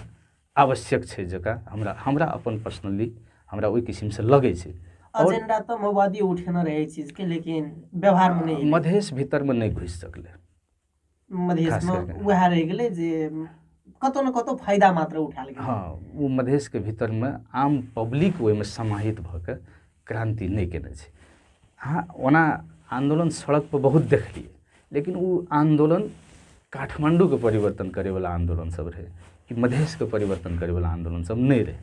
B: आवश्यक छै, जकरा हमरा हमरा अपन पर्सनली हमरा ओहि किसिमसँ लगै छै।
A: एजेंडा तऽ माओवादी उठेने रहै चीज के, लेकिन व्यवहार में नहीं,
B: मधेश भीतर में नहीं घुसि सकलै।
A: मधेश में वएह रहि गेलै जे कतौ न कतौ फायदा मात्र उठायल गेलै।
B: हाँ, ओ मधेशके भीतरमे आम पब्लिक ओहिमे समाहित भऽ कऽ क्रांति नहि केने छै। हाँ, ओना आन्दोलन सड़क पर बहुत देखलियै, लेकिन ओ आन्दोलन काठमाण्डूके परिवर्तन करैवला आन्दोलन सब रहै, कि मधेशके परिवर्तन करैवला आन्दोलन सब नहि रहै।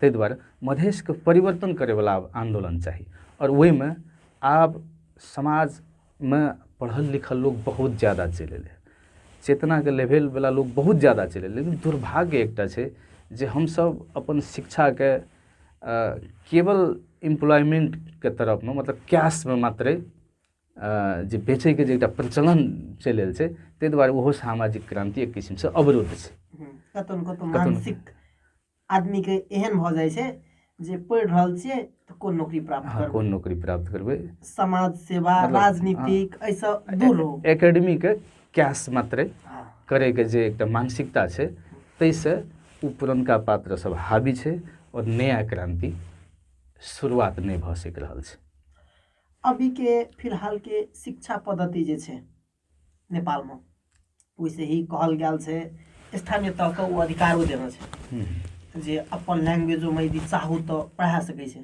B: ताहि दुआरे मधेशके परिवर्तन करैवला आब आन्दोलन चाही। आओर ओहिमे आब समाजमे पढ़ल लिखल लोक बहुत ज्यादा चलि एलै, चेतनाके लेवलवला लोक बहुत ज्यादा चलि एलै। लेकिन दुर्भाग्य एकटा छै जे हमसब अपन शिक्षाके केवल एम्प्लॉयमेंटके तरफमे, मतलब कैशमे मात्रे जे बेचैके जे एकटा प्रचलन चलि आयल छै, ताहि दुआरे ओहो सामाजिक क्रांति एक किसिमसँ अवरुद्ध छै।
A: कतौ न कतौ मानसिक आदमीके एहन भऽ जाइ छै जे पढ़ि रहल छियै तऽ कोन नौकरी प्राप्त करबै,
B: कोन नौकरी प्राप्त करबै,
A: समाज सेवा, राजनीतिक एहिसँ दूर रहू,
B: एकेडमीके कैश मात्रे करैके जे एकटा मानसिकता छै, ताहिसँ ओ पुरनका पात्र सब हावी छै और नया क्रांति शुरुआत नहि भऽ सकि रहल छै।
A: अभी के फिलहाल के शिक्षा पद्धति जे छै नेपालमे, ओहिसे ही कहल गेल छै स्थानीय तहके ओ अधिकारो देने छै जे अपन लैंग्वेजोमे यदि चाहू तऽ पढ़ा सकै छै।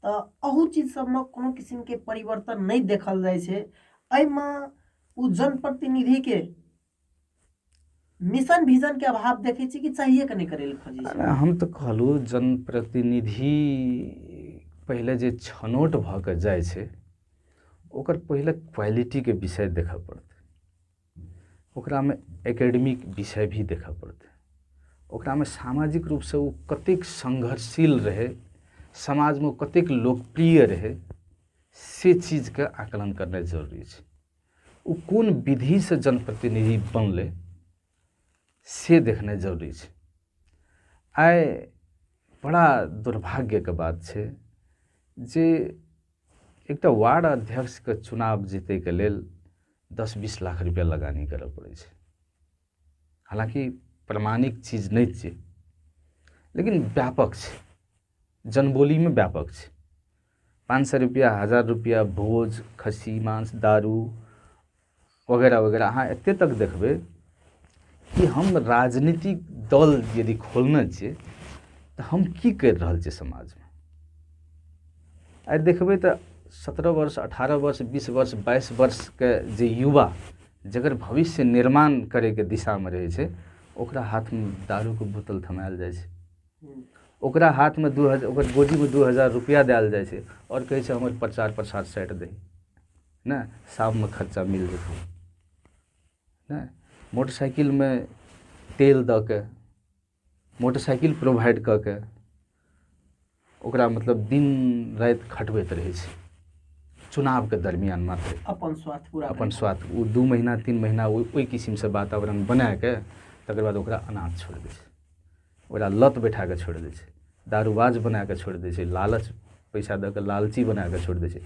A: तऽ अहू चीज सबमे कोनो किसिमके परिवर्तन नहि देखल जाइ छै। एहिमे ओ जनप्रतिनिधिके मिशन विजन के अभाव देखै छी कि चाहिए के नहि करै लए खोजै छै।
B: हम तऽ कहलहुँ जनप्रतिनिधि पहिले जे छनौट भऽ कऽ जाइ छै ओकर पहिले क्वालिटीके विषय देखऽ पड़तै, ओकरामे एकेडमिक विषय भी देखऽ पड़तै, ओकरामे सामाजिक रूपसँ ओ कतेक संघर्षशील रहै, समाजमे ओ कतेक लोकप्रिय रहै, से चीजके आकलन करनाइ जरूरी छै। ओ कोन विधिसँ जनप्रतिनिधि बनलै से देखनाइ जरूरी छै। आइ बड़ा दुर्भाग्यके बात छै जे एकटा वार्ड अध्यक्षके चुनाव जीतैके लेल 10-20 लाख रुपया लगानी करऽ पड़ै छै। हालाँकि प्रमाणिक चीज नहि छै, लेकिन व्यापक छै, जनबोलीमे व्यापक छै। 500 रुपया, 1000 रुपया भोज, खस्सी मांस, दारू वगैरह वगैरह। अहाँ एते तक देखबै कि हम राजनीतिक दल यदि खोलने छियै तऽ हम की करि रहल छियै समाजमे। आइ देखबै तऽ 17 वर्ष, 18 वर्ष, 20 वर्ष, 22 वर्षके जे युवा जकर भविष्य निर्माण करैके दिशामे रहै छै, ओकरा हाथमे दारूके बोतल थमायल जाइ छै, ओकरा हाथमे 2000, ओकर गोजीमे 2000 रुपया देल जाइ छै आओर कहै छै हमर प्रचार प्रसार साटि दही ने, शाममे खर्चा मिल जेतै ने। मोटरसाइकिलमे तेल दऽ के, मोटरसाइकिल प्रोवाइड कऽ के ओकरा मतलब दिन राति खटबैत रहै छै चुनावके दरमियान मात्र,
A: अपन स्वार्थ पूरा,
B: अपन स्वार्थ। ओ 2 महीना 3 महीना ओहि किसिमसँ वातावरण बनाके तकर बाद ओकरा अनाथ छोड़ि दै छै, ओकरा लत बैठा कऽ छोड़ि दै छै, दारूबाज बना कऽ छोड़ि दै छै, लालच पैसा दऽ कऽ लालची बना कऽ छोड़ि दै छै।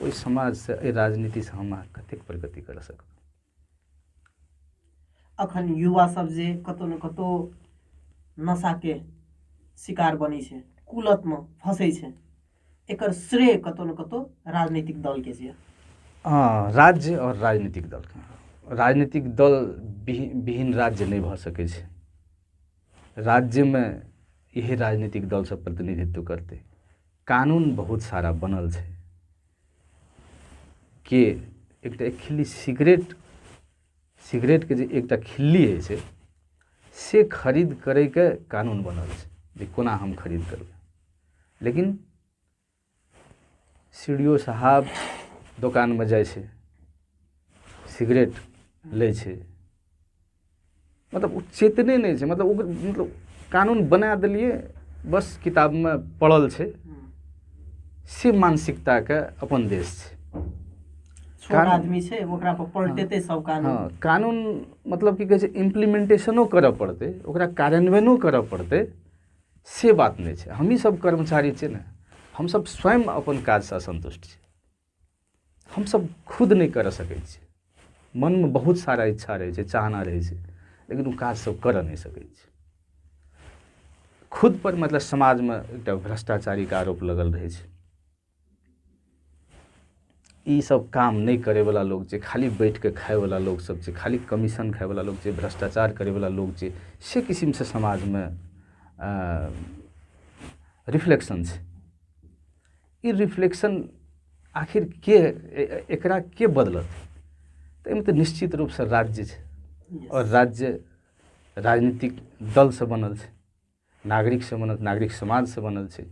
B: ओहि समाजसँ, एहि राजनीतिसँ हम अहाँ कतेक प्रगति कऽ सकब।
A: अखन युवा सब जे कतौ न कतौ नशाके शिकार बनै छै, कुलतमे फँसै छै, एकर श्रेय कतौ न कतौ राजनीतिक दलके छै।
B: हँ, राज्य और राजनीतिक दलके। राजनीतिक दल विहीन राज्य नहि भऽ सकै छै। राज्यमे इहे राजनीतिक दल सब प्रतिनिधित्व करतै। कानून बहुत सारा बनल छै के एकटा एक खिल्ली सिगरेटके जे एकटा खिल्ली होइ छै से खरीद करैके कानून बनल छै जे कोना हम खरीद करबै। लेकिन सीडीओ साहब दोकानमे जाइ छै, सिगरेट लै छै, मतलब ओ चेतने नहि छै, मतलब ओकर मतलब कानून बना देलियै बस किताबमे पड़ल छै, से मानसिकताके अपन देश छै।
A: छोट आदमी छै ओकरा पर पलटेतै सब कानून।
B: हाँ, कानून मतलब की कहै छै इम्प्लीमेंटेशनो करऽ पड़तै, ओकरा कार्यान्वयनो करऽ पड़तै, से बात नहि छै। हमही सब कर्मचारी छियै ने, हमसब स्वयं अपन काजसँ असन्तुष्ट छी, हमसब खुद नहि करऽ सकै छियै। मनमे बहुत सारा इच्छा रहै छै, चाहना रहै छै, लेकिन ओ काज सब करऽ नहि सकै छै। खुद पर मतलब समाजमे एकटा भ्रष्टाचारीके आरोप लगल रहै छै। ई सब काम नहि करैवला लोक छै, खाली बैठिके खाइवला लोक सब छै, खाली कमीशन खाइवला लोक छै, भ्रष्टाचार करैवला लोक छै, से किसिमसँ समाजमे रिफ्लेक्शन छै। ई रिफ्लेक्शन आखिर के एकरा के बदलत? तऽ एहिमे तऽ निश्चित रूपसँ राज्य छै, और राज्य राजनीतिक दलसँ बनल छै, नागरिकसँ बनल, नागरिक समाजसँ बनल छै,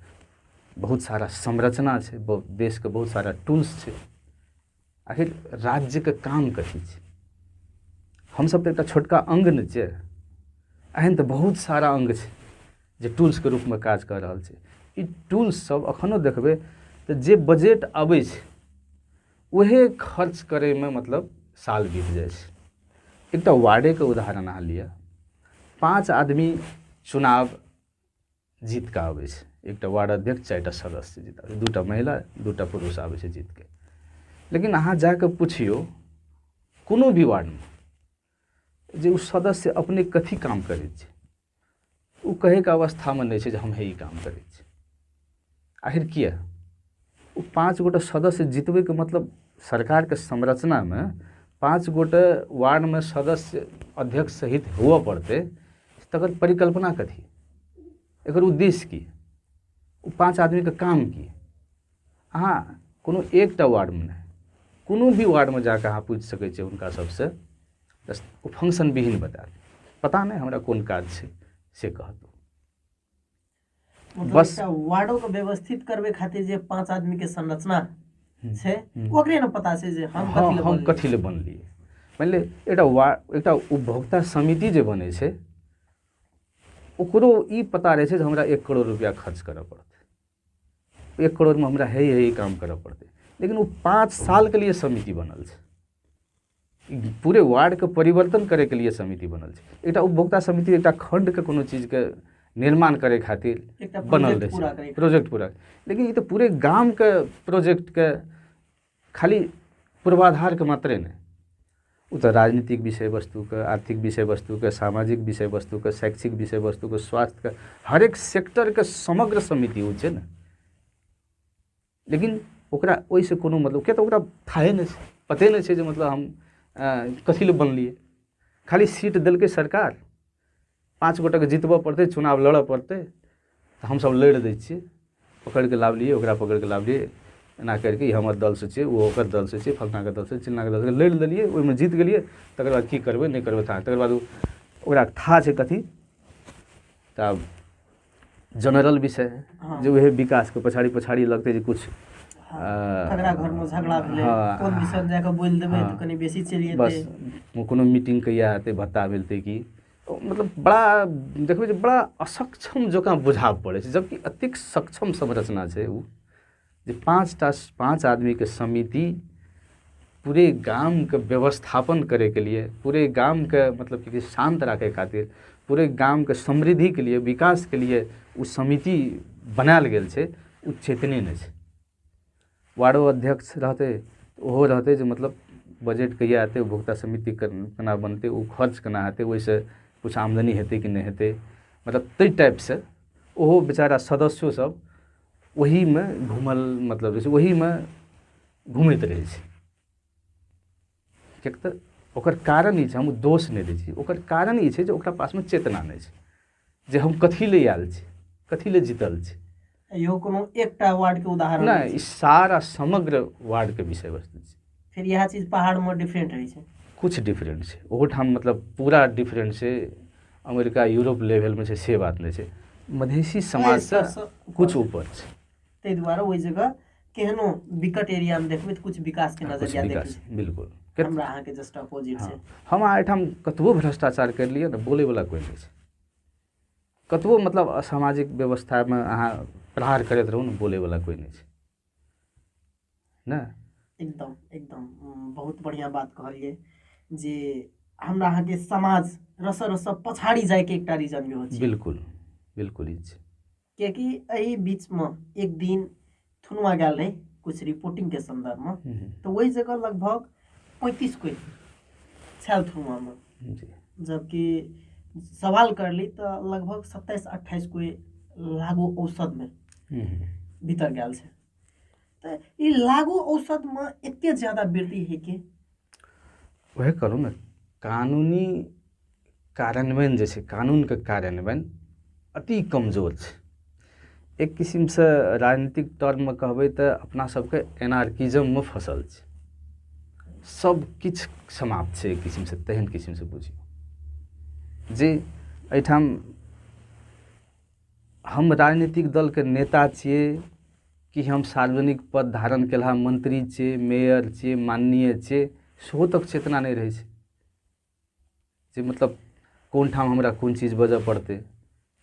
B: बहुत सारा संरचना छै, देशके बहुत सारा टूल्स छै। आखिर राज्यके काम कथी छै? हमसब तऽ एकटा छोटका अङ्ग ने छियै, एहन तऽ बहुत सारा अङ्ग छै जे टूल्सके रूपमे काज कऽ रहल छै। ई टूल्स सब एखनो देखबै तऽ जे बजट अबै छै उहे खर्च करैमे मतलब साल बीत जाइ छै। एकटा वार्डेके उदाहरण अहाँ लिअ, 5 आदमी चुनाव जीत कऽ आबै छै, एकटा वार्ड अध्यक्ष, 4टा सदस्य जीत आबै छै, 2टा महिला 2टा पुरुष आबै छै जीतके। लेकिन अहाँ जाकऽ पुछियौ कोनो भी वार्डमे जे ओ सदस्य अपने कथी काम करै छै, ओ कहैके अवस्थामे नहि छै जे हम हे ई काम करै छी। आखिर किया? ओ 5 गोटा सदस्य जितबैके मतलब सरकारके संरचनामे 5 गोटे वार्डमे सदस्य अध्यक्ष सहित हुअ पड़तै, तकर परिकल्पना कथी, एकर उद्देश्य की, ओ 5 आदमीके काम की? अहाँ कोनो एकटा वार्डमे नहि, कोनो भी वार्डमे जाकऽ अहाँ पूछि सकै छियै हुनका सबसँ, ओ फंक्शन विहीन बतायत, पता नहि हमरा कोन काज छै से कहत।
A: बस वार्डो के व्यवस्थित करबे खातिर जे 5 आदमी के संरचना छै ओकरे ने पता छै जे हम
B: कथी ले बनलियै। मानि ले एकटा उपभोक्ता समिति जे बनै छै ओकरो ई पता रहै छै जे हमरा 1 करोड़ रुपया खर्च करऽ पड़तै, 1 करोड़मे हमरा हे हे काम करऽ पड़तै। लेकिन ओ 5 सालके लिए समिति बनल छै, पूरे वार्डके परिवर्तन करैके लिए समिति बनल छै। एकटा उपभोक्ता समिति एकटा खण्डके कोनो चीजके निर्माण करै खातिर बनल रहै छै, प्रोजेक्ट पूरा। लेकिन ई तऽ पूरे गामके प्रोजेक्टके खाली पूर्वाधारके मात्रे नहि, ओ तऽ राजनीतिक विषय वस्तुके, आर्थिक विषय वस्तुके, सामाजिक विषय वस्तुके, शैक्षिक विषय वस्तुके, स्वास्थ्यके, हरेक सेक्टरके समग्र समिति ओ छै ने। लेकिन ओकरा ओहिसँ कोनो मतलब किया तऽ ओकरा थाहे नहि छै, पते नहि छै जे मतलब हम कथी लए बनलियै। खाली सीट देलकै सरकार, 5 गोटाके जितबऽ पड़तै, चुनाव लड़ऽ पड़तै, तऽ हमसब लड़ि दै छियै, पकड़िके लाबलियै, ओकरा पकड़िके लाबलियै, एना करिके ई हमर दलसँ छियै, ओ ओकर दलसँ छियै, फलनाके दलसँ, चिलनाके दलसँ, लड़ि देलियै, ओहिमे जीत गेलियै, तकर बाद की करबै नहि करबै था। तकर बाद ओकरा था छै कथी, तऽ आब जनरल विषय जे उएह विकासके पछाड़ी पछाड़ी लगतै जे कुछ
A: ककरा घरमे झगड़ा भेलै, कोन विषय जाकऽ बोलि देबै तऽ कनि बेसी चलि जेतै,
B: बस कोनो मीटिंग कहिया हेतै, भत्ता मिलतै की, मतलब बड़ा देखबै जे बड़ा असक्षम जकाँ बुझाब पड़ै छै। जबकि एतेक सक्षम संरचना छै ओ जे 5 आदमीके समिति पूरे गामके व्यवस्थापन करैके लिए, पूरे गामके मतलब कि शान्त राखै खातिर, पूरे गामके समृद्धिके लिए, विकासके लिए ओ समिति बनायल गेल छै, ओ चेतने नहि छै। वार्डो अध्यक्ष रहतै ओहो रहतै जे मतलब बजट कहिया हेतै, उपभोक्ता समिति केना बनतै, ओ खर्च केना हेतै, ओहिसँ किछु आमदनी हेतै कि नहि हेतै, मतलब ताहि टाइपसँ ओहो बेचारा सदस्यो सब ओहीमे घुमल, मतलब जे छै ओहीमे घुमैत रहै छै। किएक तऽ ओकर कारण ई छै, हम दोष नहि दै छी, ओकर कारण ई छै जे ओकरा पासमे चेतना नहि छै जे हम कथी लए आयल छी। कथी ले जीतल छै।
A: इहो कोनो एकटा वार्ड के उदाहरण
B: नहि, ई सारा समग्र वार्ड के विषय वस्तु छै।
A: फिर इएह चीज पहाड़ में डिफरेंट रहै छै,
B: कुछ डिफरेंट छै ओहोठाम, मतलब पूरा डिफरेंट छै। अमेरिका यूरोप लेवलमे छै से बात नहि छै, मधेसी समाजसँ कुछ ऊपर छै।
A: ताहि दुआरे ओहि जगह केहनो विकट एरिया में देखबै तऽ कुछ विकास के नजरिया देखै छै।
B: बिल्कुल,
A: हमरा अहाँके जस्ट अपोजिट छै।
B: हम अहाँ एहिठाम कतबो भ्रष्टाचार करि लिअ ने, बोलैवला कोइ नहि छै। कतबो मतलब असामाजिक व्यवस्थामे अहाँ प्रहार करैत रहू ने, बोलैवला कोइ नहि छै ने।
A: एकदम एकदम बहुत बढ़िआँ बात कहलियै जे हमरा अहाँके समाज रस रस पछाड़ी जायके एकटा रीजन भी होइ छै।
B: बिल्कुल बिल्कुल ई छै,
A: कियाकि एहि बीचमे एक दिन थुनुआ गेल रही कुछ रिपोर्टिंग के संदर्भ में, तो वही जगह लगभग 35 कोई छल थुनुआ में, जबकि सवाल कर ली तो लगभग 27-28 कोई लागू औषध में भीतर गेल छै। तो ई लागू औषध में एते ज्यादा वृद्धि है कि
B: वह करू ने, कानूनी कार्यान्वयन जे छै, कानूनके कार्यान्वयन अति कमजोर छै। एक किसिमसँ राजनीतिक टर्ममे कहबै तऽ अपना सबके एनार्किज्ममे फसल छै, सब किछु समाप्त छै एक किसिमसँ, तेहन किसिमसँ बुझियौ जे एहिठाम हम राजनीतिक दलके नेता छियै कि हम सार्वजनिक पद धारण केलहा मंत्री छियै, मेयर छियै, माननीय छियै, सेहो तक चेतना नहि रहै छै जे मतलब कोन ठाम हमरा कोन चीज बजऽ पड़तै,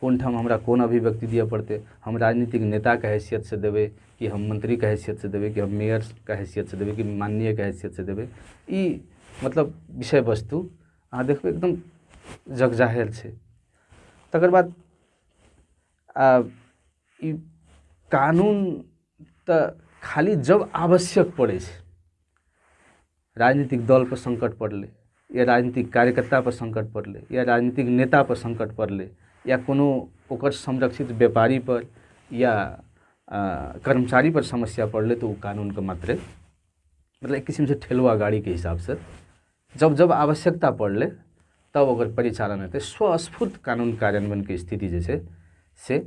B: कोन ठाम हमरा कोन अभिव्यक्ति दिअ पड़तै, हम राजनीतिक नेताके हैसियतसँ देबै कि हम मंत्रीके हैसियतसँ देबै कि हम मेयरके हैसियतसँ देबै कि माननीयके हैसियतसँ देबै। ई मतलब विषय वस्तु अहाँ देखबै एकदम जगजाहिर छै। तकर बाद ई कानून तऽ खाली जब आवश्यक पड़ै छै, राजनीतिक दल पर संकट पड़लै या राजनीतिक कार्यकर्ता पर संकट पड़लै या राजनीतिक नेता पर संकट पड़लै या कोनो ओकर संरक्षित व्यापारी पर या कर्मचारी पर समस्या पड़लै, तऽ ओ कानूनके मात्रे मतलब एक किसिमसँ ठेलुआ गाड़ीके हिसाबसँ जब जब आवश्यकता पड़लै तब ओकर परिचालन हेतै। स्वस्फूर्त कानून कार्यान्वयनके स्थिति जे छै से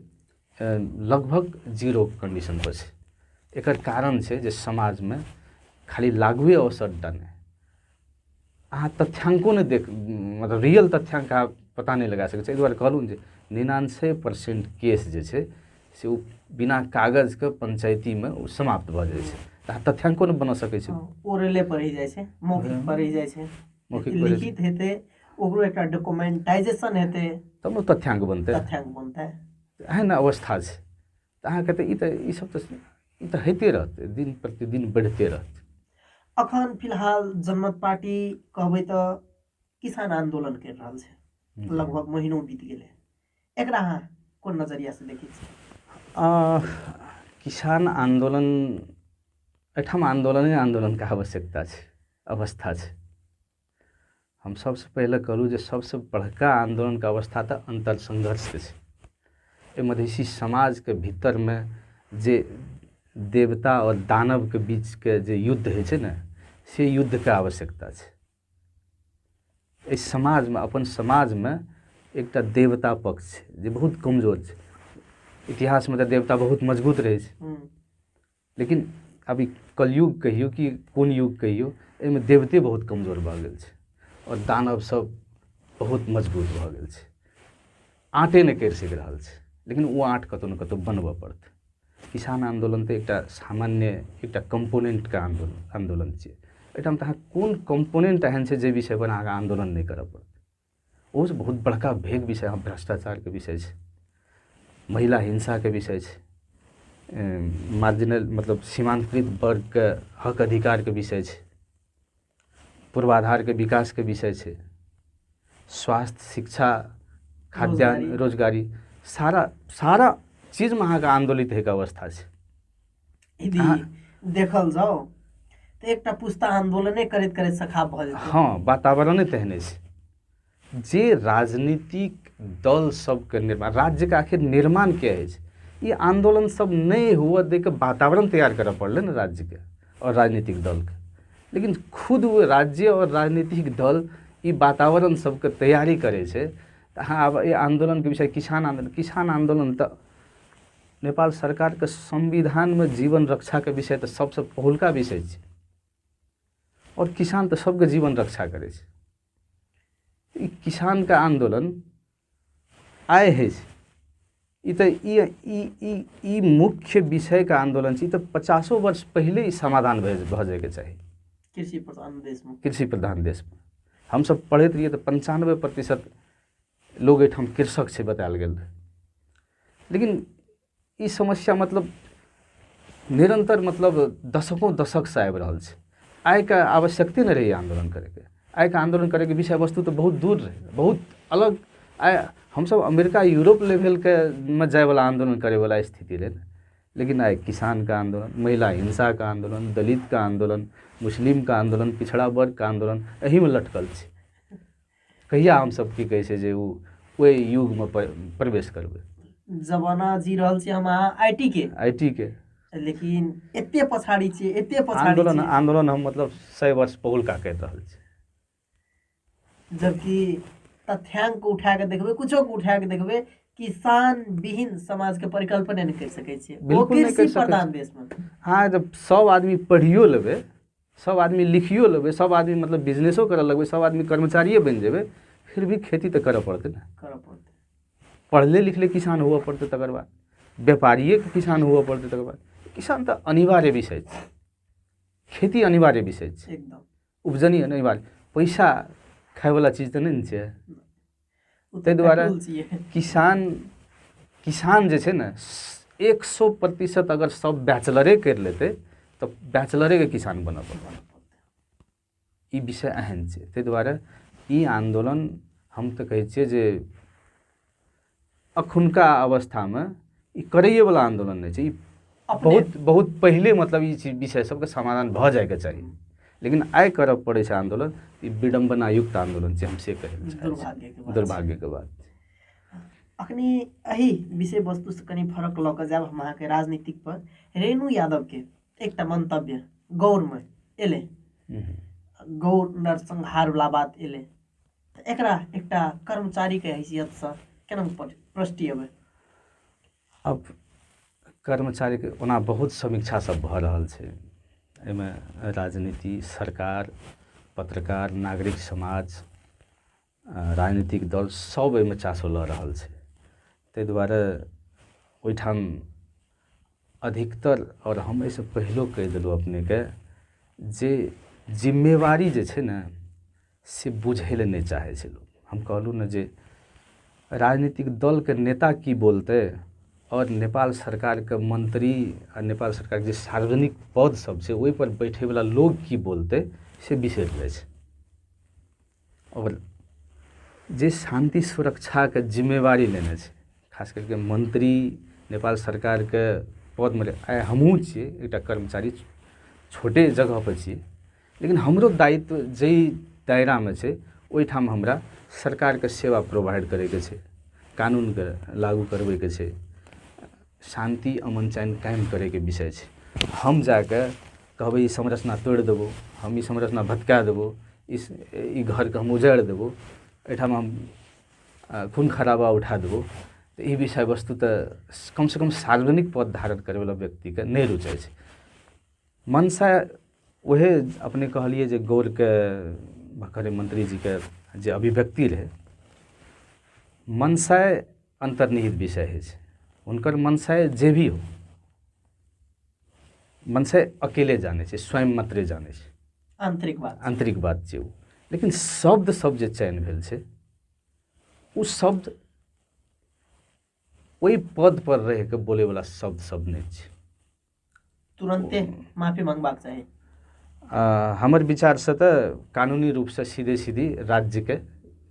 B: लगभग जीरो कंडीशन पर छै। एकर कारण छै जे समाजमे खाली लागुए औषधटा नहि, अहाँ तथ्यांको नहि देख, मतलब रियल तथ्यांक अहाँ पता नहि लगा सकै छी। एहि दुआरे कहलहुँ जे 99% केस जे छै से ओ बिना कागजके पंचायतीमे ओ समाप्त भऽ जाइ छै, तऽ अहाँ तथ्यांको नहि बना सकै छी।
A: ओरले पर रहि जाइ छै, मौखिक पर रहि जाइ छै, मौखिक लिखित हेतै ओकरो एकटा डॉक्यूमेंटाइजेशन हेतै
B: तब ने तथ्यांक बनतै,
A: तथ्यांक बनतै।
B: एहन अवस्था छै तऽ अहाँके तऽ ई तऽ ईसब तऽ ई तऽ होइते रहतै, दिन प्रतिदिन बढ़िते रहतै।
A: अखन फिलहाल जनमत पार्टी कहबै तऽ किसान आंदोलन कर रहल छै, लगभग महीनो बीत गेलै, एकरा अहाँ कोन नजरिया से देखै छी?
B: किसान आंदोलन एहिठाम आंदोलने आंदोलनके आवश्यकता छै, अवस्था छै। हम सबसँ पहिले कहलहुँ जे सबसँ बड़का आंदोलनके अवस्था तऽ अंतर संघर्षके छै। एहि मधेसी समाजके भीतरमे जे देवता और दानवके बीचके जे युद्ध होइ छै ने, से युद्धके आवश्यकता छै। एहि समाजमे, अपन समाजमे एकटा देवता पक्ष छै जे बहुत कमजोर छै। इतिहासमे तऽ देवता बहुत मजबूत रहै छै, लेकिन अभी कलयुग कहियौ कि कोन युग कहियौ, एहिमे देवते बहुत कमजोर भऽ गेल छै और दानव सब बहुत मजबूत भऽ गेल छै। आँटे नहि करि सकि रहल छै, लेकिन ओ आँट कतहु ने कतहु बनबऽ पड़तै। किसान आन्दोलन तऽ एकटा सामान्य एकटा कम्पोनेंटके आन्दोलन छियै। एहिठाम तऽ अहाँ कोन कम्पोनेंट एहन छै जे विषयपर अहाँके आन्दोलन नहि करऽ पड़तै? ओहोसँ बहुत बड़का भेग विषय भ्रष्टाचारके विषय छै, महिला हिंसाके विषय छै, मार्जिनल मतलब सीमांतकृत वर्गके हक अधिकारके विषय छै, पूर्वाधारके विकासके विषय छै, स्वास्थ्य, शिक्षा, खाद्यान्न, रोजगारी, सारा सारा चीजमे अहाँके आन्दोलित होइके अवस्था छै।
A: यदि देखल जाओ तऽ एकटा पुस्ता आन्दोलने करैत करैत सखा भऽ जेतै।
B: हँ, वातावरणे तेहने छै जे राजनीतिक दल सबके निर्माण, राज्यके आखिर निर्माण के अछि, ई आन्दोलन सब नहि हुअ दैके वातावरण तैयार करऽ पड़लै ने राज्यके और राजनीतिक दलके। लेकिन खुद वो राज्य और राजनीतिक दल ई वातावरण सबके तैयारी करै छै। तऽ अहाँ आब ई आन्दोलनके विषय, किसान आन्दोलन, किसान आन्दोलन तऽ नेपाल सरकारके संविधानमे जीवन रक्षाके विषय तऽ सबसँ पहिलुका विषय छै, आओर किसान तऽ सबके जीवन रक्षा करै छै। ई किसानके आंदोलन आइ होइ छै, ई तऽ ई ई ई ई मुख्य विषयके आंदोलन छै। ई तऽ 50 वर्ष पहिले ई समाधान भऽ जाइके चाही।
A: कृषि प्रधान देशमे,
B: कृषि प्रधान देशमे हमसब पढ़ैत रहियै तऽ 95% लोग एहिठाम कृषक छै बतायल गेल रहै। लेकिन ई समस्या मतलब निरंतर मतलब दशकों दशकसँ आबि रहल छै। आइके आवश्यकते नहि रहै आन्दोलन करैके। आइके आन्दोलन करैके विषय वस्तु तऽ बहुत दूर रहै, बहुत अलग। आइ हमसब अमेरिका यूरोप लेवलके मे जायवला आन्दोलन करैवला स्थिति रहै, लेकिन आइ किसानके आन्दोलन, महिला हिंसाके आन्दोलन, दलितके आन्दोलन, मुस्लिमके आन्दोलन, पिछड़ा वर्गके आन्दोलन एहिमे लटकल छै। कहिया हमसब की कहै छै जे ओ ओहि युगमे प्रवेश करबै।
A: जमाना जी रहल छी हम अहाँ IT के, लेकिन एते पछाड़ी छियै, एते पछाड़ी
B: आंदोलन आंदोलन हम मतलब 100 वर्ष पहिलुका कहि रहल छी,
A: जबकि तथ्यांक उठा के देखबै, कुछो के उठा के देखबै, किसान विहीन समाज के परिकल्पना नहि कर सकै छियै।
B: बिल्कुल नहि कर सकै
A: प्रधान देश में।
B: हाँ, जब सब आदमी पढ़ियो लेबै, सब आदमी लिखियो लेबै, सब आदमी मतलब बिजनेसो करऽ लगबै, सब आदमी कर्मचारिये बनि जेबै, फिर भी खेती तऽ करऽ पड़तै ने,
A: करऽ पड़तै।
B: पढ़ले लिखले किसान हुअ पड़तै, तकर बाद व्यापारिए के किसान हुअ पड़तै, तकर बाद किसान तऽ अनिवार्य विषय छै, खेती अनिवार्य विषय छै,
A: एकदम
B: उपजनी अनिवार्य। पैसा खायवला चीज तऽ नहि ने छै। ताहि दुआरे किसान किसान जे छै ने 100% अगर सब बैचलरे करि लेतै तऽ बैचलरेके किसान बनऽ पड़तै। ई विषय एहन छै। ताहि दुआरे ई आन्दोलन हम तऽ कहै छियै जे अखुनका अवस्थामे ई करैएवला आन्दोलन नहि छै। ई बहुत बहुत पहिले मतलब ई चीज विषय सबके समाधान भऽ जाइके चाही, लेकिन आइ करऽ पड़ै छै आन्दोलन। ई विडम्बनायुक्त आन्दोलन छै, हम से कहै
A: चाहै छी,
B: दुर्भाग्यके बात।
A: अखनी एहि विषय वस्तुसँ कनि फरक लऽ कऽ जायब हम अहाँके राजनीतिक पर। रेणु यादवके एकटा मंतव्य गौरमे एलै, गौर नरसंहारवला बात एलै, तऽ एकरा एकटा कर्मचारीके हैसियतसँ केना प्रष्टिएबै?
B: अब कर्मचारीके ओना बहुत समीक्षा सब भऽ रहल छै, एहिमे राजनीति, सरकार, पत्रकार, नागरिक समाज, राजनीतिक दल सब एहिमे चासो लऽ रहल छै। ताहि दुआरे ओहिठाम अधिकतर, आओर हम एहिसँ पहिलो कहि देलहुँ अपनेके, जे जिम्मेवारी जे छै ने से बुझै लए नहि चाहै छै लोक। हम कहलहुँ ने जे राजनीतिक दलके नेता की बोलतै और नेपाल सरकारके मंत्री आ नेपाल सरकारके जे सार्वजनिक पद सब छै ओहिपर बैठैवला लोग की बोलतै से बिसरि जाइ छै। और जे शान्ति सुरक्षाके जिम्मेवारी लेने छै, खास करके मंत्री, नेपाल सरकारके पदमे, आइ हमहूँ छियै एकटा कर्मचारी, छोटे जगहपर छियै, लेकिन हमरो दायित्व जाहि दायरामे छै ओहिठाम हमरा सरकारके सेवा प्रोवाइड करैके छै, कानूनके लागू करबैके छै, शान्ति अमन चैन कायम करैके विषय छै। हम जाके कहबै ई संरचना तोड़ि देबो, हम ई संरचना भटका देबो, इस ई घरके हम उजाड़ि देबो, एहिठाम हम खून खराबा उठा देबो, तऽ ई विषय वस्तु तऽ कमसँ कम सार्वजनिक पद धारण करैवला व्यक्तिके नहि रुचै छै। मनसा उएह अपने कहलियै जे गौरके भर्खरे मंत्रीजीके जे अभिव्यक्ति रहै, मनसाय अन्तर्निहित विषय होइ छै। हुनकर मनसाय जे भी हो, मनसाय अकेले जानै छै, स्वयं मात्रे जानै छै,
A: आंतरिक बात,
B: आंतरिक बात छै ओ। लेकिन शब्द सब जे चयन भेल छै ओ शब्द ओहि पद पर रहिके बोलैवला शब्द सब नहि छै।
A: तुरन्ते माफी मांगबाक चाही।
B: हमर विचारसँ तऽ कानूनी रूपसँ सीधे सीधी राज्यके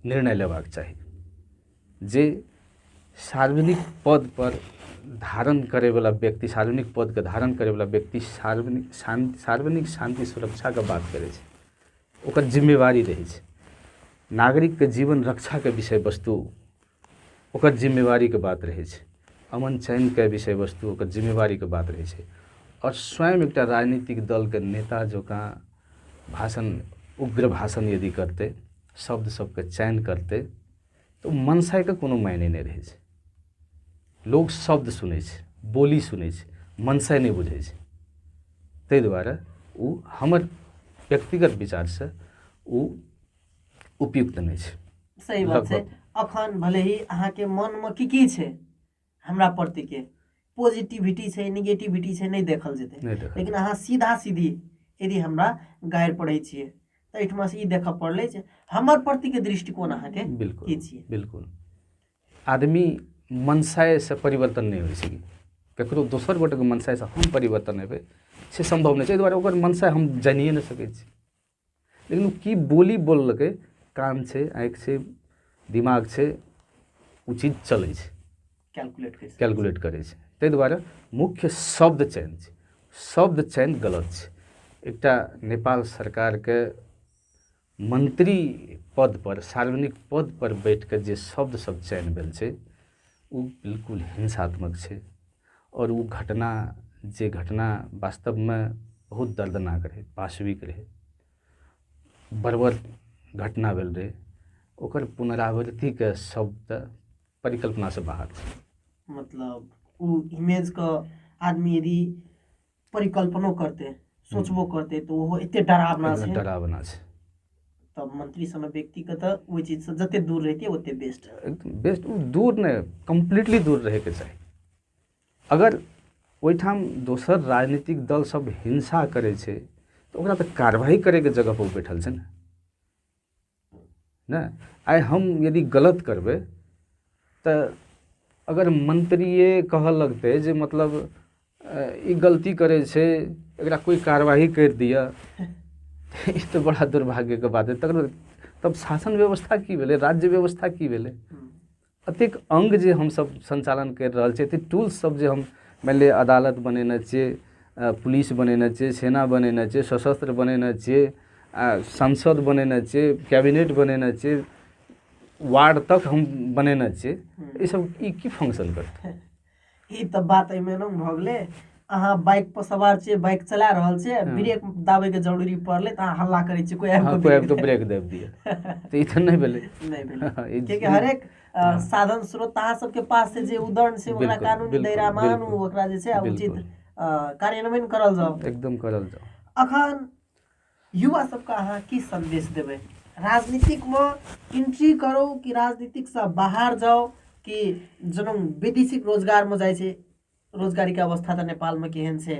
B: निर्णय लेबाक चाही जे सार्वजनिक पद पर धारण करैवला व्यक्ति, सार्वजनिक पदके धारण करैवला व्यक्ति सार्वजनिक शान्ति सुरक्षाके बात करै छै, ओकर जिम्मेवारी रहै छै। नागरिकके जीवन रक्षाके विषय वस्तु ओकर जिम्मेवारीके बात रहै छै, अमन चैनके विषय वस्तु ओकर जिम्मेवारीके बात रहै छै। और स्वयं एकटा राजनीतिक दलके नेता जकाँ भाषण, उग्र भाषण यदि करतै, शब्द सबके चयन करतै, तऽ मनसायके कोनो मायने नहि रहै छै। लोग शब्द सुनै छै, बोली सुनै छै, मनसाय नहि बुझै छै। ताहि दुआरे ओ हमर व्यक्तिगत विचारसँ ओ उपयुक्त नहि छै।
A: सही बात छै। अखन भले ही अहाँके मनमे की की छै हमरा प्रतिके, पॉजिटिविटी छै निगेटिविटी छै, नहि देखल जेतै, लेकिन अहाँ सीधा सीधी यदि हमरा गारि पढ़ै छियै तऽ एहिठमा से ई देखऽ पड़लै जे हमर प्रतिके दृष्टिकोण अहाँके
B: बिल्कुल
A: की छियै।
B: बिल्कुल, आदमी मनसायसँ परिवर्तन नहि होइ छै, ककरो दोसर गोटेके मनसायसँ हम परिवर्तन हेबै से सम्भव नहि छै। एहि दुआरे ओकर मनसाय हम जानिए नहि सकै छी, लेकिन ओ की बोली बोललकै, कान छै, आँखि छै, दिमाग छै, ओ चीज चलै छै, कैलकुलेट करै छै। ताहि दुआरे मुख्य शब्द चयन छै, शब्द चयन गलत छै। एकटा नेपाल सरकारके मंत्री पद पर, सार्वजनिक पद पर बैठ के जे शब्द सब चयन भेल छै ओ बिल्कुल हिंसात्मक छै। और ओ घटना, जे घटना वास्तवमे बहुत दर्दनाक रहै, पाशविक रहै, बर्बर घटना भेल रहै, ओकर पुनरावृत्तिके शब्द परिकल्पनासँ बाहर छै।
A: मतलब ओ इमेजके आदमी यदि परिकल्पनो करते, सोचबो करते, तऽ ओहो एते डरावना छै,
B: डरावना छै।
A: तब मंत्री सन व्यक्तिके तऽ ओहि चीजसँ जते दूर रहितै ओते बेस्ट,
B: एकदम बेस्ट। ओ दूर नहि, कम्प्लीटली दूर रहैके चाही। अगर ओहिठाम दोसर राजनीतिक दल सब हिंसा करै छै तऽ ओकरा तऽ कार्रवाई करैके जगह पर बैठल छै ने। ने आइ हम यदि गलत करबै तऽ अगर मंत्रिए कहऽ लगतै जे मतलब ई गलती करै छै, एकरा कोइ कार्रवाई करि दिअ, ई तऽ बड़ा दुर्भाग्यके बात है। तकर तब शासन व्यवस्था की भेलै, राज्य व्यवस्था की भेलै? एतेक अंग जे हमसब संचालन करि रहल छियै, एतेक टूल्स सब जे हम मानि लिअ अदालत बनेने छियै, पुलिस बनेने छियै, सेना बनेने छियै, सशस्त्र बनेने छियै, सांसद बनेने छियै, कैबिनेट बनेने छियै, वार्ड तक हम बनेने छियै, ई सब ई की फंक्शन करतै?
A: ई तऽ बात एहिमे ने भऽ गेलै। अहाँ बाइक पर सवार छियै, बाइक चला रहल छियै, ब्रेक दाबै के जरूरी पड़लै तऽ अहाँ हल्ला करै छियै, कोइ
B: आबि कऽ ब्रेक दाबि दिअ, तऽ ई तऽ नहि भेलै,
A: नहि भेलै। कियाकि हरेक साधन स्रोत अहाँ सबके पास छै जे उदरण छै, ओकरा कानूनी दायरा मानू, ओकरा जे छै उचित कार्यान्वयन करल जाउ,
B: एकदम करल जाउ।
A: अखन युवा सबके अहाँ की संदेश देबै? राजनीतिकमे एंट्री करू कि राजनीतिकसँ बाहर जाउ, कि जेना वैदेशिक रोजगारमे जाइ छै, रोजगारीके अवस्था तऽ नेपालमे केहन छै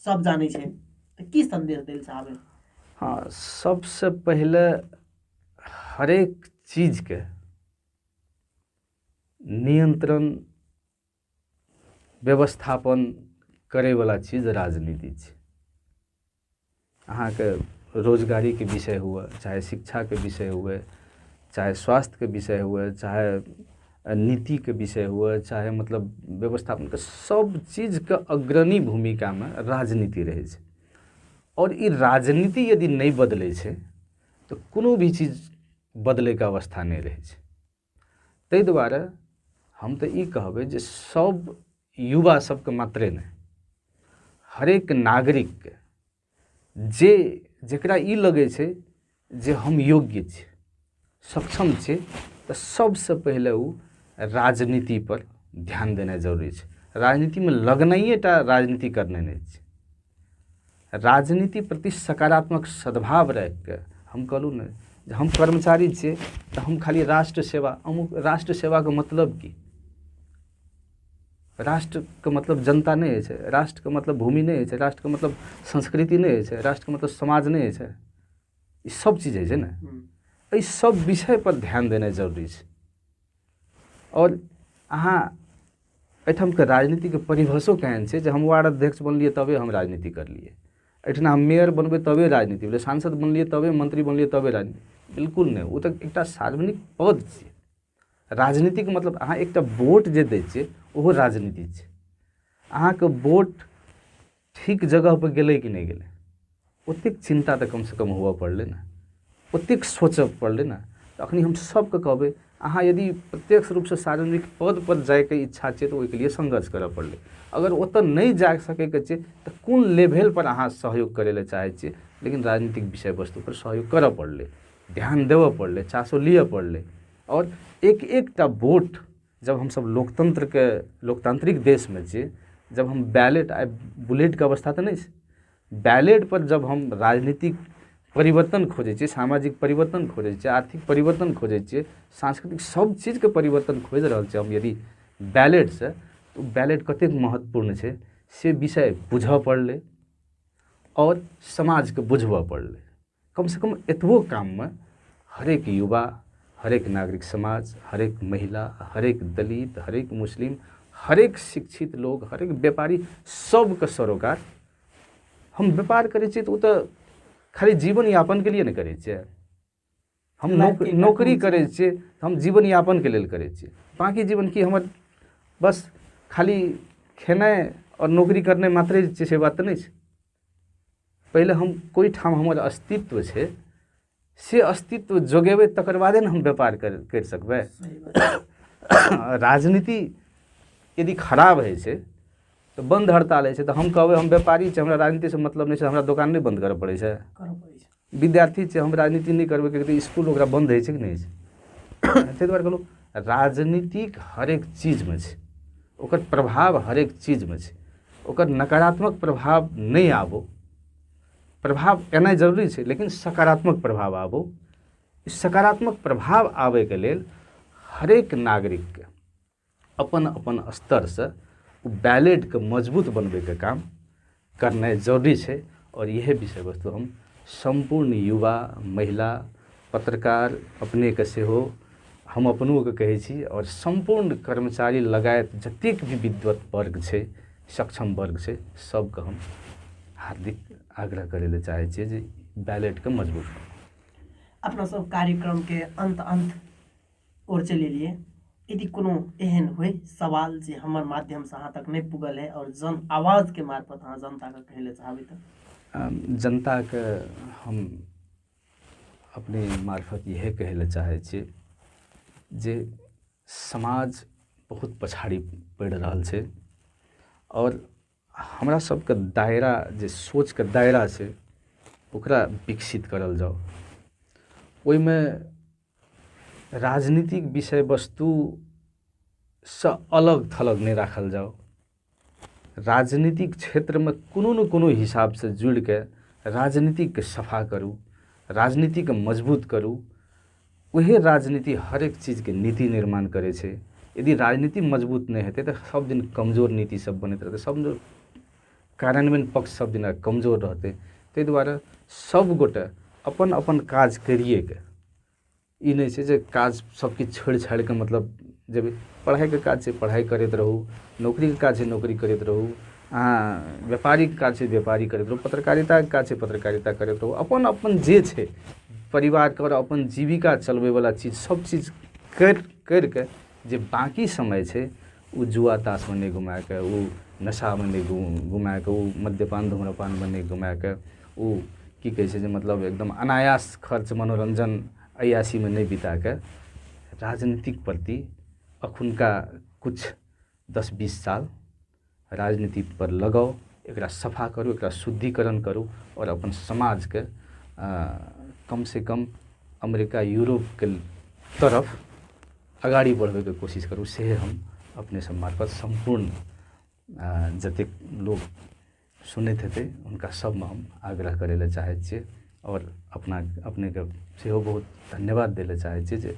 A: सब जानै छै, तऽ की संदेश दै चाहबै?
B: हाँ, सबसँ पहिले हरेक चीजके नियंत्रण व्यवस्थापन करैवला चीज राजनीति छै। अहाँके रोजगारीके विषय हुए, चाहे शिक्षाके विषय हुए, चाहे स्वास्थ्यके विषय हुए, चाहे नीतिके विषय हुए, चाहे मतलब व्यवस्थापनके, सब चीजके अग्रणी भूमिकामे राजनीति रहै छै। और ई राजनीति यदि नहि बदलै छै तऽ कोनो भी चीज बदलैके अवस्था नहि रहै छै। ताहि दुआरे हम तऽ ई कहबै जे सब युवा सबके मात्रे नहि, हरेक नागरिकके जे जकरा ई लगै छै जे हम योग्य छी, सक्षम छी, तऽ सबसँ पहिले ओ राजनीति पर ध्यान देनाइ जरूरी छै। राजनीतिमे लगनाइए टा राजनीति करनाइ नहि छै, राजनीति प्रति सकारात्मक सद्भाव राखिके, हम कहलहुँ ने जे हम कर्मचारी छियै तऽ हम खाली राष्ट्र सेवा, अमुक राष्ट्र सेवाके मतलब की? राष्ट्रके मतलब जनता नहि होइ छै, राष्ट्रके मतलब भूमि नहि होइ छै, राष्ट्रके मतलब संस्कृति नहि होइ छै, राष्ट्रके मतलब समाज नहि होइ छै, ई सब चीज होइ छै ने। एहि सब विषय पर ध्यान देनाइ जरूरी छै। और अहाँ एहिठामके राजनीतिके परिभाषो केहन छै जे हम वार्ड अध्यक्ष बनलियै तबे हम राजनीति करलियै, एहिठिना हम मेयर बनबै तबे राजनीति भेलै, सांसद बनलियै तबे, मंत्री बनलियै तबे राजनीति, बिल्कुल नहि। ओ तऽ एकटा सार्वजनिक पद छियै। राजनीतिके मतलब अहाँ एकटा वोट जे दै छियै ओहो राजनीति छै। अहाँके वोट ठीक जगहपर गेलै कि नहि गेलै ओतेक चिन्ता तऽ कमसँ कम हुअ पड़लै ने, ओतेक सोचऽ पड़लै ने। तऽ अखनी हम सबके कहबै, अहाँ यदि प्रत्यक्ष रूपसँ सार्वजनिक पद पर जाइके इच्छा छै तऽ ओहिके लिए संघर्ष करऽ पड़लै। अगर ओतऽ नहि जा सकैके छै तऽ कोन लेवल पर अहाँ सहयोग करै लए चाहै छियै, लेकिन राजनीतिक विषय वस्तु पर सहयोग करऽ पड़लै, ध्यान देबऽ पड़लै, चासो लिअ पड़लै। और एक एकटा वोट जब हमसब लोकतंत्रके लोकतांत्रिक देशमे छी, जब हम बैलेट, आइ बुलेटके अवस्था तऽ नहि छै, बैलेट पर जब हम राजनीतिक परिवर्तन खोजै छियै, सामाजिक परिवर्तन खोजै छियै, आर्थिक परिवर्तन खोजै छियै, सांस्कृतिक सब चीजके परिवर्तन खोजि रहल छियै हम यदि बैलेटसँ, तऽ बैलेट कतेक महत्वपूर्ण छै से विषय बुझऽ पड़लै और समाजके बुझबऽ पड़लै। कमसँ कम एतबो काममे हरेक युवा, हरेक नागरिक समाज, हरेक महिला, हरेक दलित, हरेक मुस्लिम, हरेक शिक्षित लोग, हरेक व्यापारी, सबके सरोकार। हम व्यापार करै छियै तऽ ओ तऽ खाली जीवन यापनके लिए नहि करै छियै, हम नौकरी करै छियै तऽ हम जीवन यापनके लेल करै छियै। बाँकी जीवन की हमर बस खाली खेनाइ आओर नौकरी करनाइ मात्रे छै से बात तऽ नहि छै। पहिले हम कोइ ठाम हमर अस्तित्व छै से अस्तित्व जोगेबै तकर बादे ने हम व्यापार करि सकबै। राजनीति यदि खराब होइ छै तऽ बंद हड़ताल होइ छै तऽ हम कहबै हम व्यापारी छी, हमरा राजनीतिसँ मतलब नहि छै, हमरा दोकान नहि बंद करऽ पड़ै छै। विद्यार्थी छै, हम राजनीति नहि करबै कियाकि इसकुल ओकरा बंद होइ छै कि नहि होइ छै। ताहि दुआरे कहलहुँ राजनीतिक हरेक चीजमे छै, ओकर प्रभाव हरेक चीजमे छै। ओकर नकारात्मक प्रभाव नहि आबो, प्रभाव एनाइ जरूरी छै लेकिन सकारात्मक प्रभाव आबो। सकारात्मक प्रभाव आबैके लेल हरेक नागरिकके अपन अपन स्तरसँ ओ बैलेटके मजबूत बनबैके काम करनाइ जरूरी छै। और इएह विषय वस्तु हम सम्पूर्ण युवा, महिला, पत्रकार अपनेके सेहो हम अपनोके कहै छी और सम्पूर्ण कर्मचारी लगायत जतेक भी विद्वत वर्ग छै, सक्षम वर्ग छै, सबके हम हार्दिक आग्रह करै लए चाहै छियै जे बैलेटके मजबूत करू।
A: अपना सब कार्यक्रमके अंत अंत ओर चलि एलियै। यदि कोनो एहन होय सवाल जे हमर माध्यमसँ अहाँ तक नहि पुगल है और जन आवाजके मार्फत अहाँ जनताके कहै लए चाहबै तऽ?
B: जनताके हम अपने मार्फत इएह कहै लए चाहै छियै जे समाज बहुत पछाड़ी पड़ि रहल छै और हमरा सबके दायरा जे सोचके दायरा छै ओकरा विकसित करल जाउ। ओहिमे राजनीतिक विषय वस्तुसँ अलग थलग नहि राखल जाउ। राजनीतिक क्षेत्रमे कोनो ने कोनो हिसाबसँ जुड़िके राजनीतिके सफा करू, राजनीतिके मजबूत करू। वएह राजनीति हरेक चीजके नीति निर्माण करै छै। यदि राजनीति मजबूत नहि हेतै तऽ सब दिन कमजोर नीति सब बनैत रहतै, सब दिन कार्यान्वयन पक्ष सब दिन कमजोर रहतै। ताहि दुआरे सब गोटे अपन अपन काज करिएके, ई नहि छै जे काज सबकिछु छोड़ि छाड़िके मतलब जेबै। पढ़ाइके काज छै पढ़ाइ करैत रहू, नौकरीके काज छै नौकरी करैत रहू, अहाँ व्यापारीके काज छै व्यापारी करैत रहू, पत्रकारिताके काज छै पत्रकारिता करैत रहू। अपन अपन जे छै परिवारके और अपन जीविका चलबैवला चीज सब चीज करिके जे बाँकी समय छै ओ जुआ ताशमे नहि घुमाके, ओ नशामे नहि घुमाके, ओ मद्यपान धूम्रपानमे नहि घुमाके, ओ की कहै छै जे मतलब एकदम अनायास खर्च मनोरञ्जन अयासीमे नहि बिताके राजनीतिक प्रति अखुनका कुछ 10-20 साल राजनीति पर लगाउ, एकरा सफा करू, एकरा शुद्धिकरण करू और अपन समाजके कम से कम अमेरिका यूरोपके तरफ अगाडि बढ़बैके कोशिश करू। से हम अपने सब मार्फत सम्पूर्ण जतेक लोक सुनैत हेतै हुनका सबमे हम आग्रह करै लए चाहै छियै और अपना अपनेके सेहो बहुत धन्यवाद दै लए चाहै छियै जे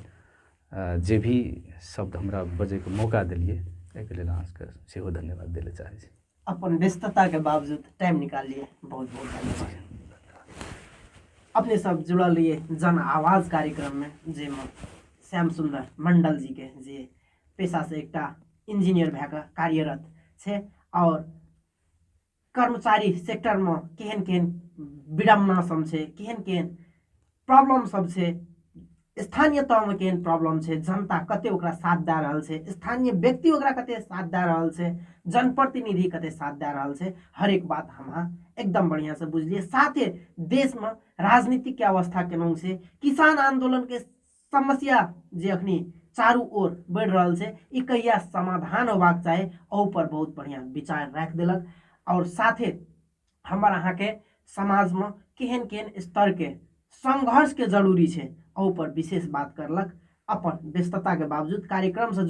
B: जे भी शब्द हमरा बजैके मौका देलियै एहिके लेल अहाँ सबके सेहो धन्यवाद दै लए चाहै छी।
A: अपन व्यस्तताके बावजूद टाइम निकाललियै, बहुत बहुत धन्यवाद। अपने सब जुड़ल रहिए जन आवाज कार्यक्रम में, जाहिमे श्याम सुन्दर मंडल जी के जे पेशा से एकटा इंजीनियर भए कऽ कार्यरत छै और कर्मचारी सेक्टर में केहन केहन विडम्बना सब छै, केहन केहन प्रॉब्लम सब छै, स्थानीय तहमे केहन प्रॉब्लम छै, जनता कते ओकरा साथ दए रहल छै, स्थानीय व्यक्ति ओकरा कते साथ दए रहल छै, जनप्रतिनिधि कते साथ दए रहल छै, हरेक बात हम एकदम बढ़िया से बुझलिए। साथे देश में राजनीतिक के अवस्था केना छै, किसान आंदोलन के समस्या जे अखनी चारू ओर बढ़ि रहल छै, ई कहिया समाधान होबाक चाही, एहू पर बहुत बढ़िया विचार राखि देलक। और साथे हमर अहाँके समाजमे केहन केहन स्तरके संघर्षके जरूरी छै, एहू पर विशेष बात करलक। अपन व्यस्तताके बावजूद कार्यक्रमसँ जुड़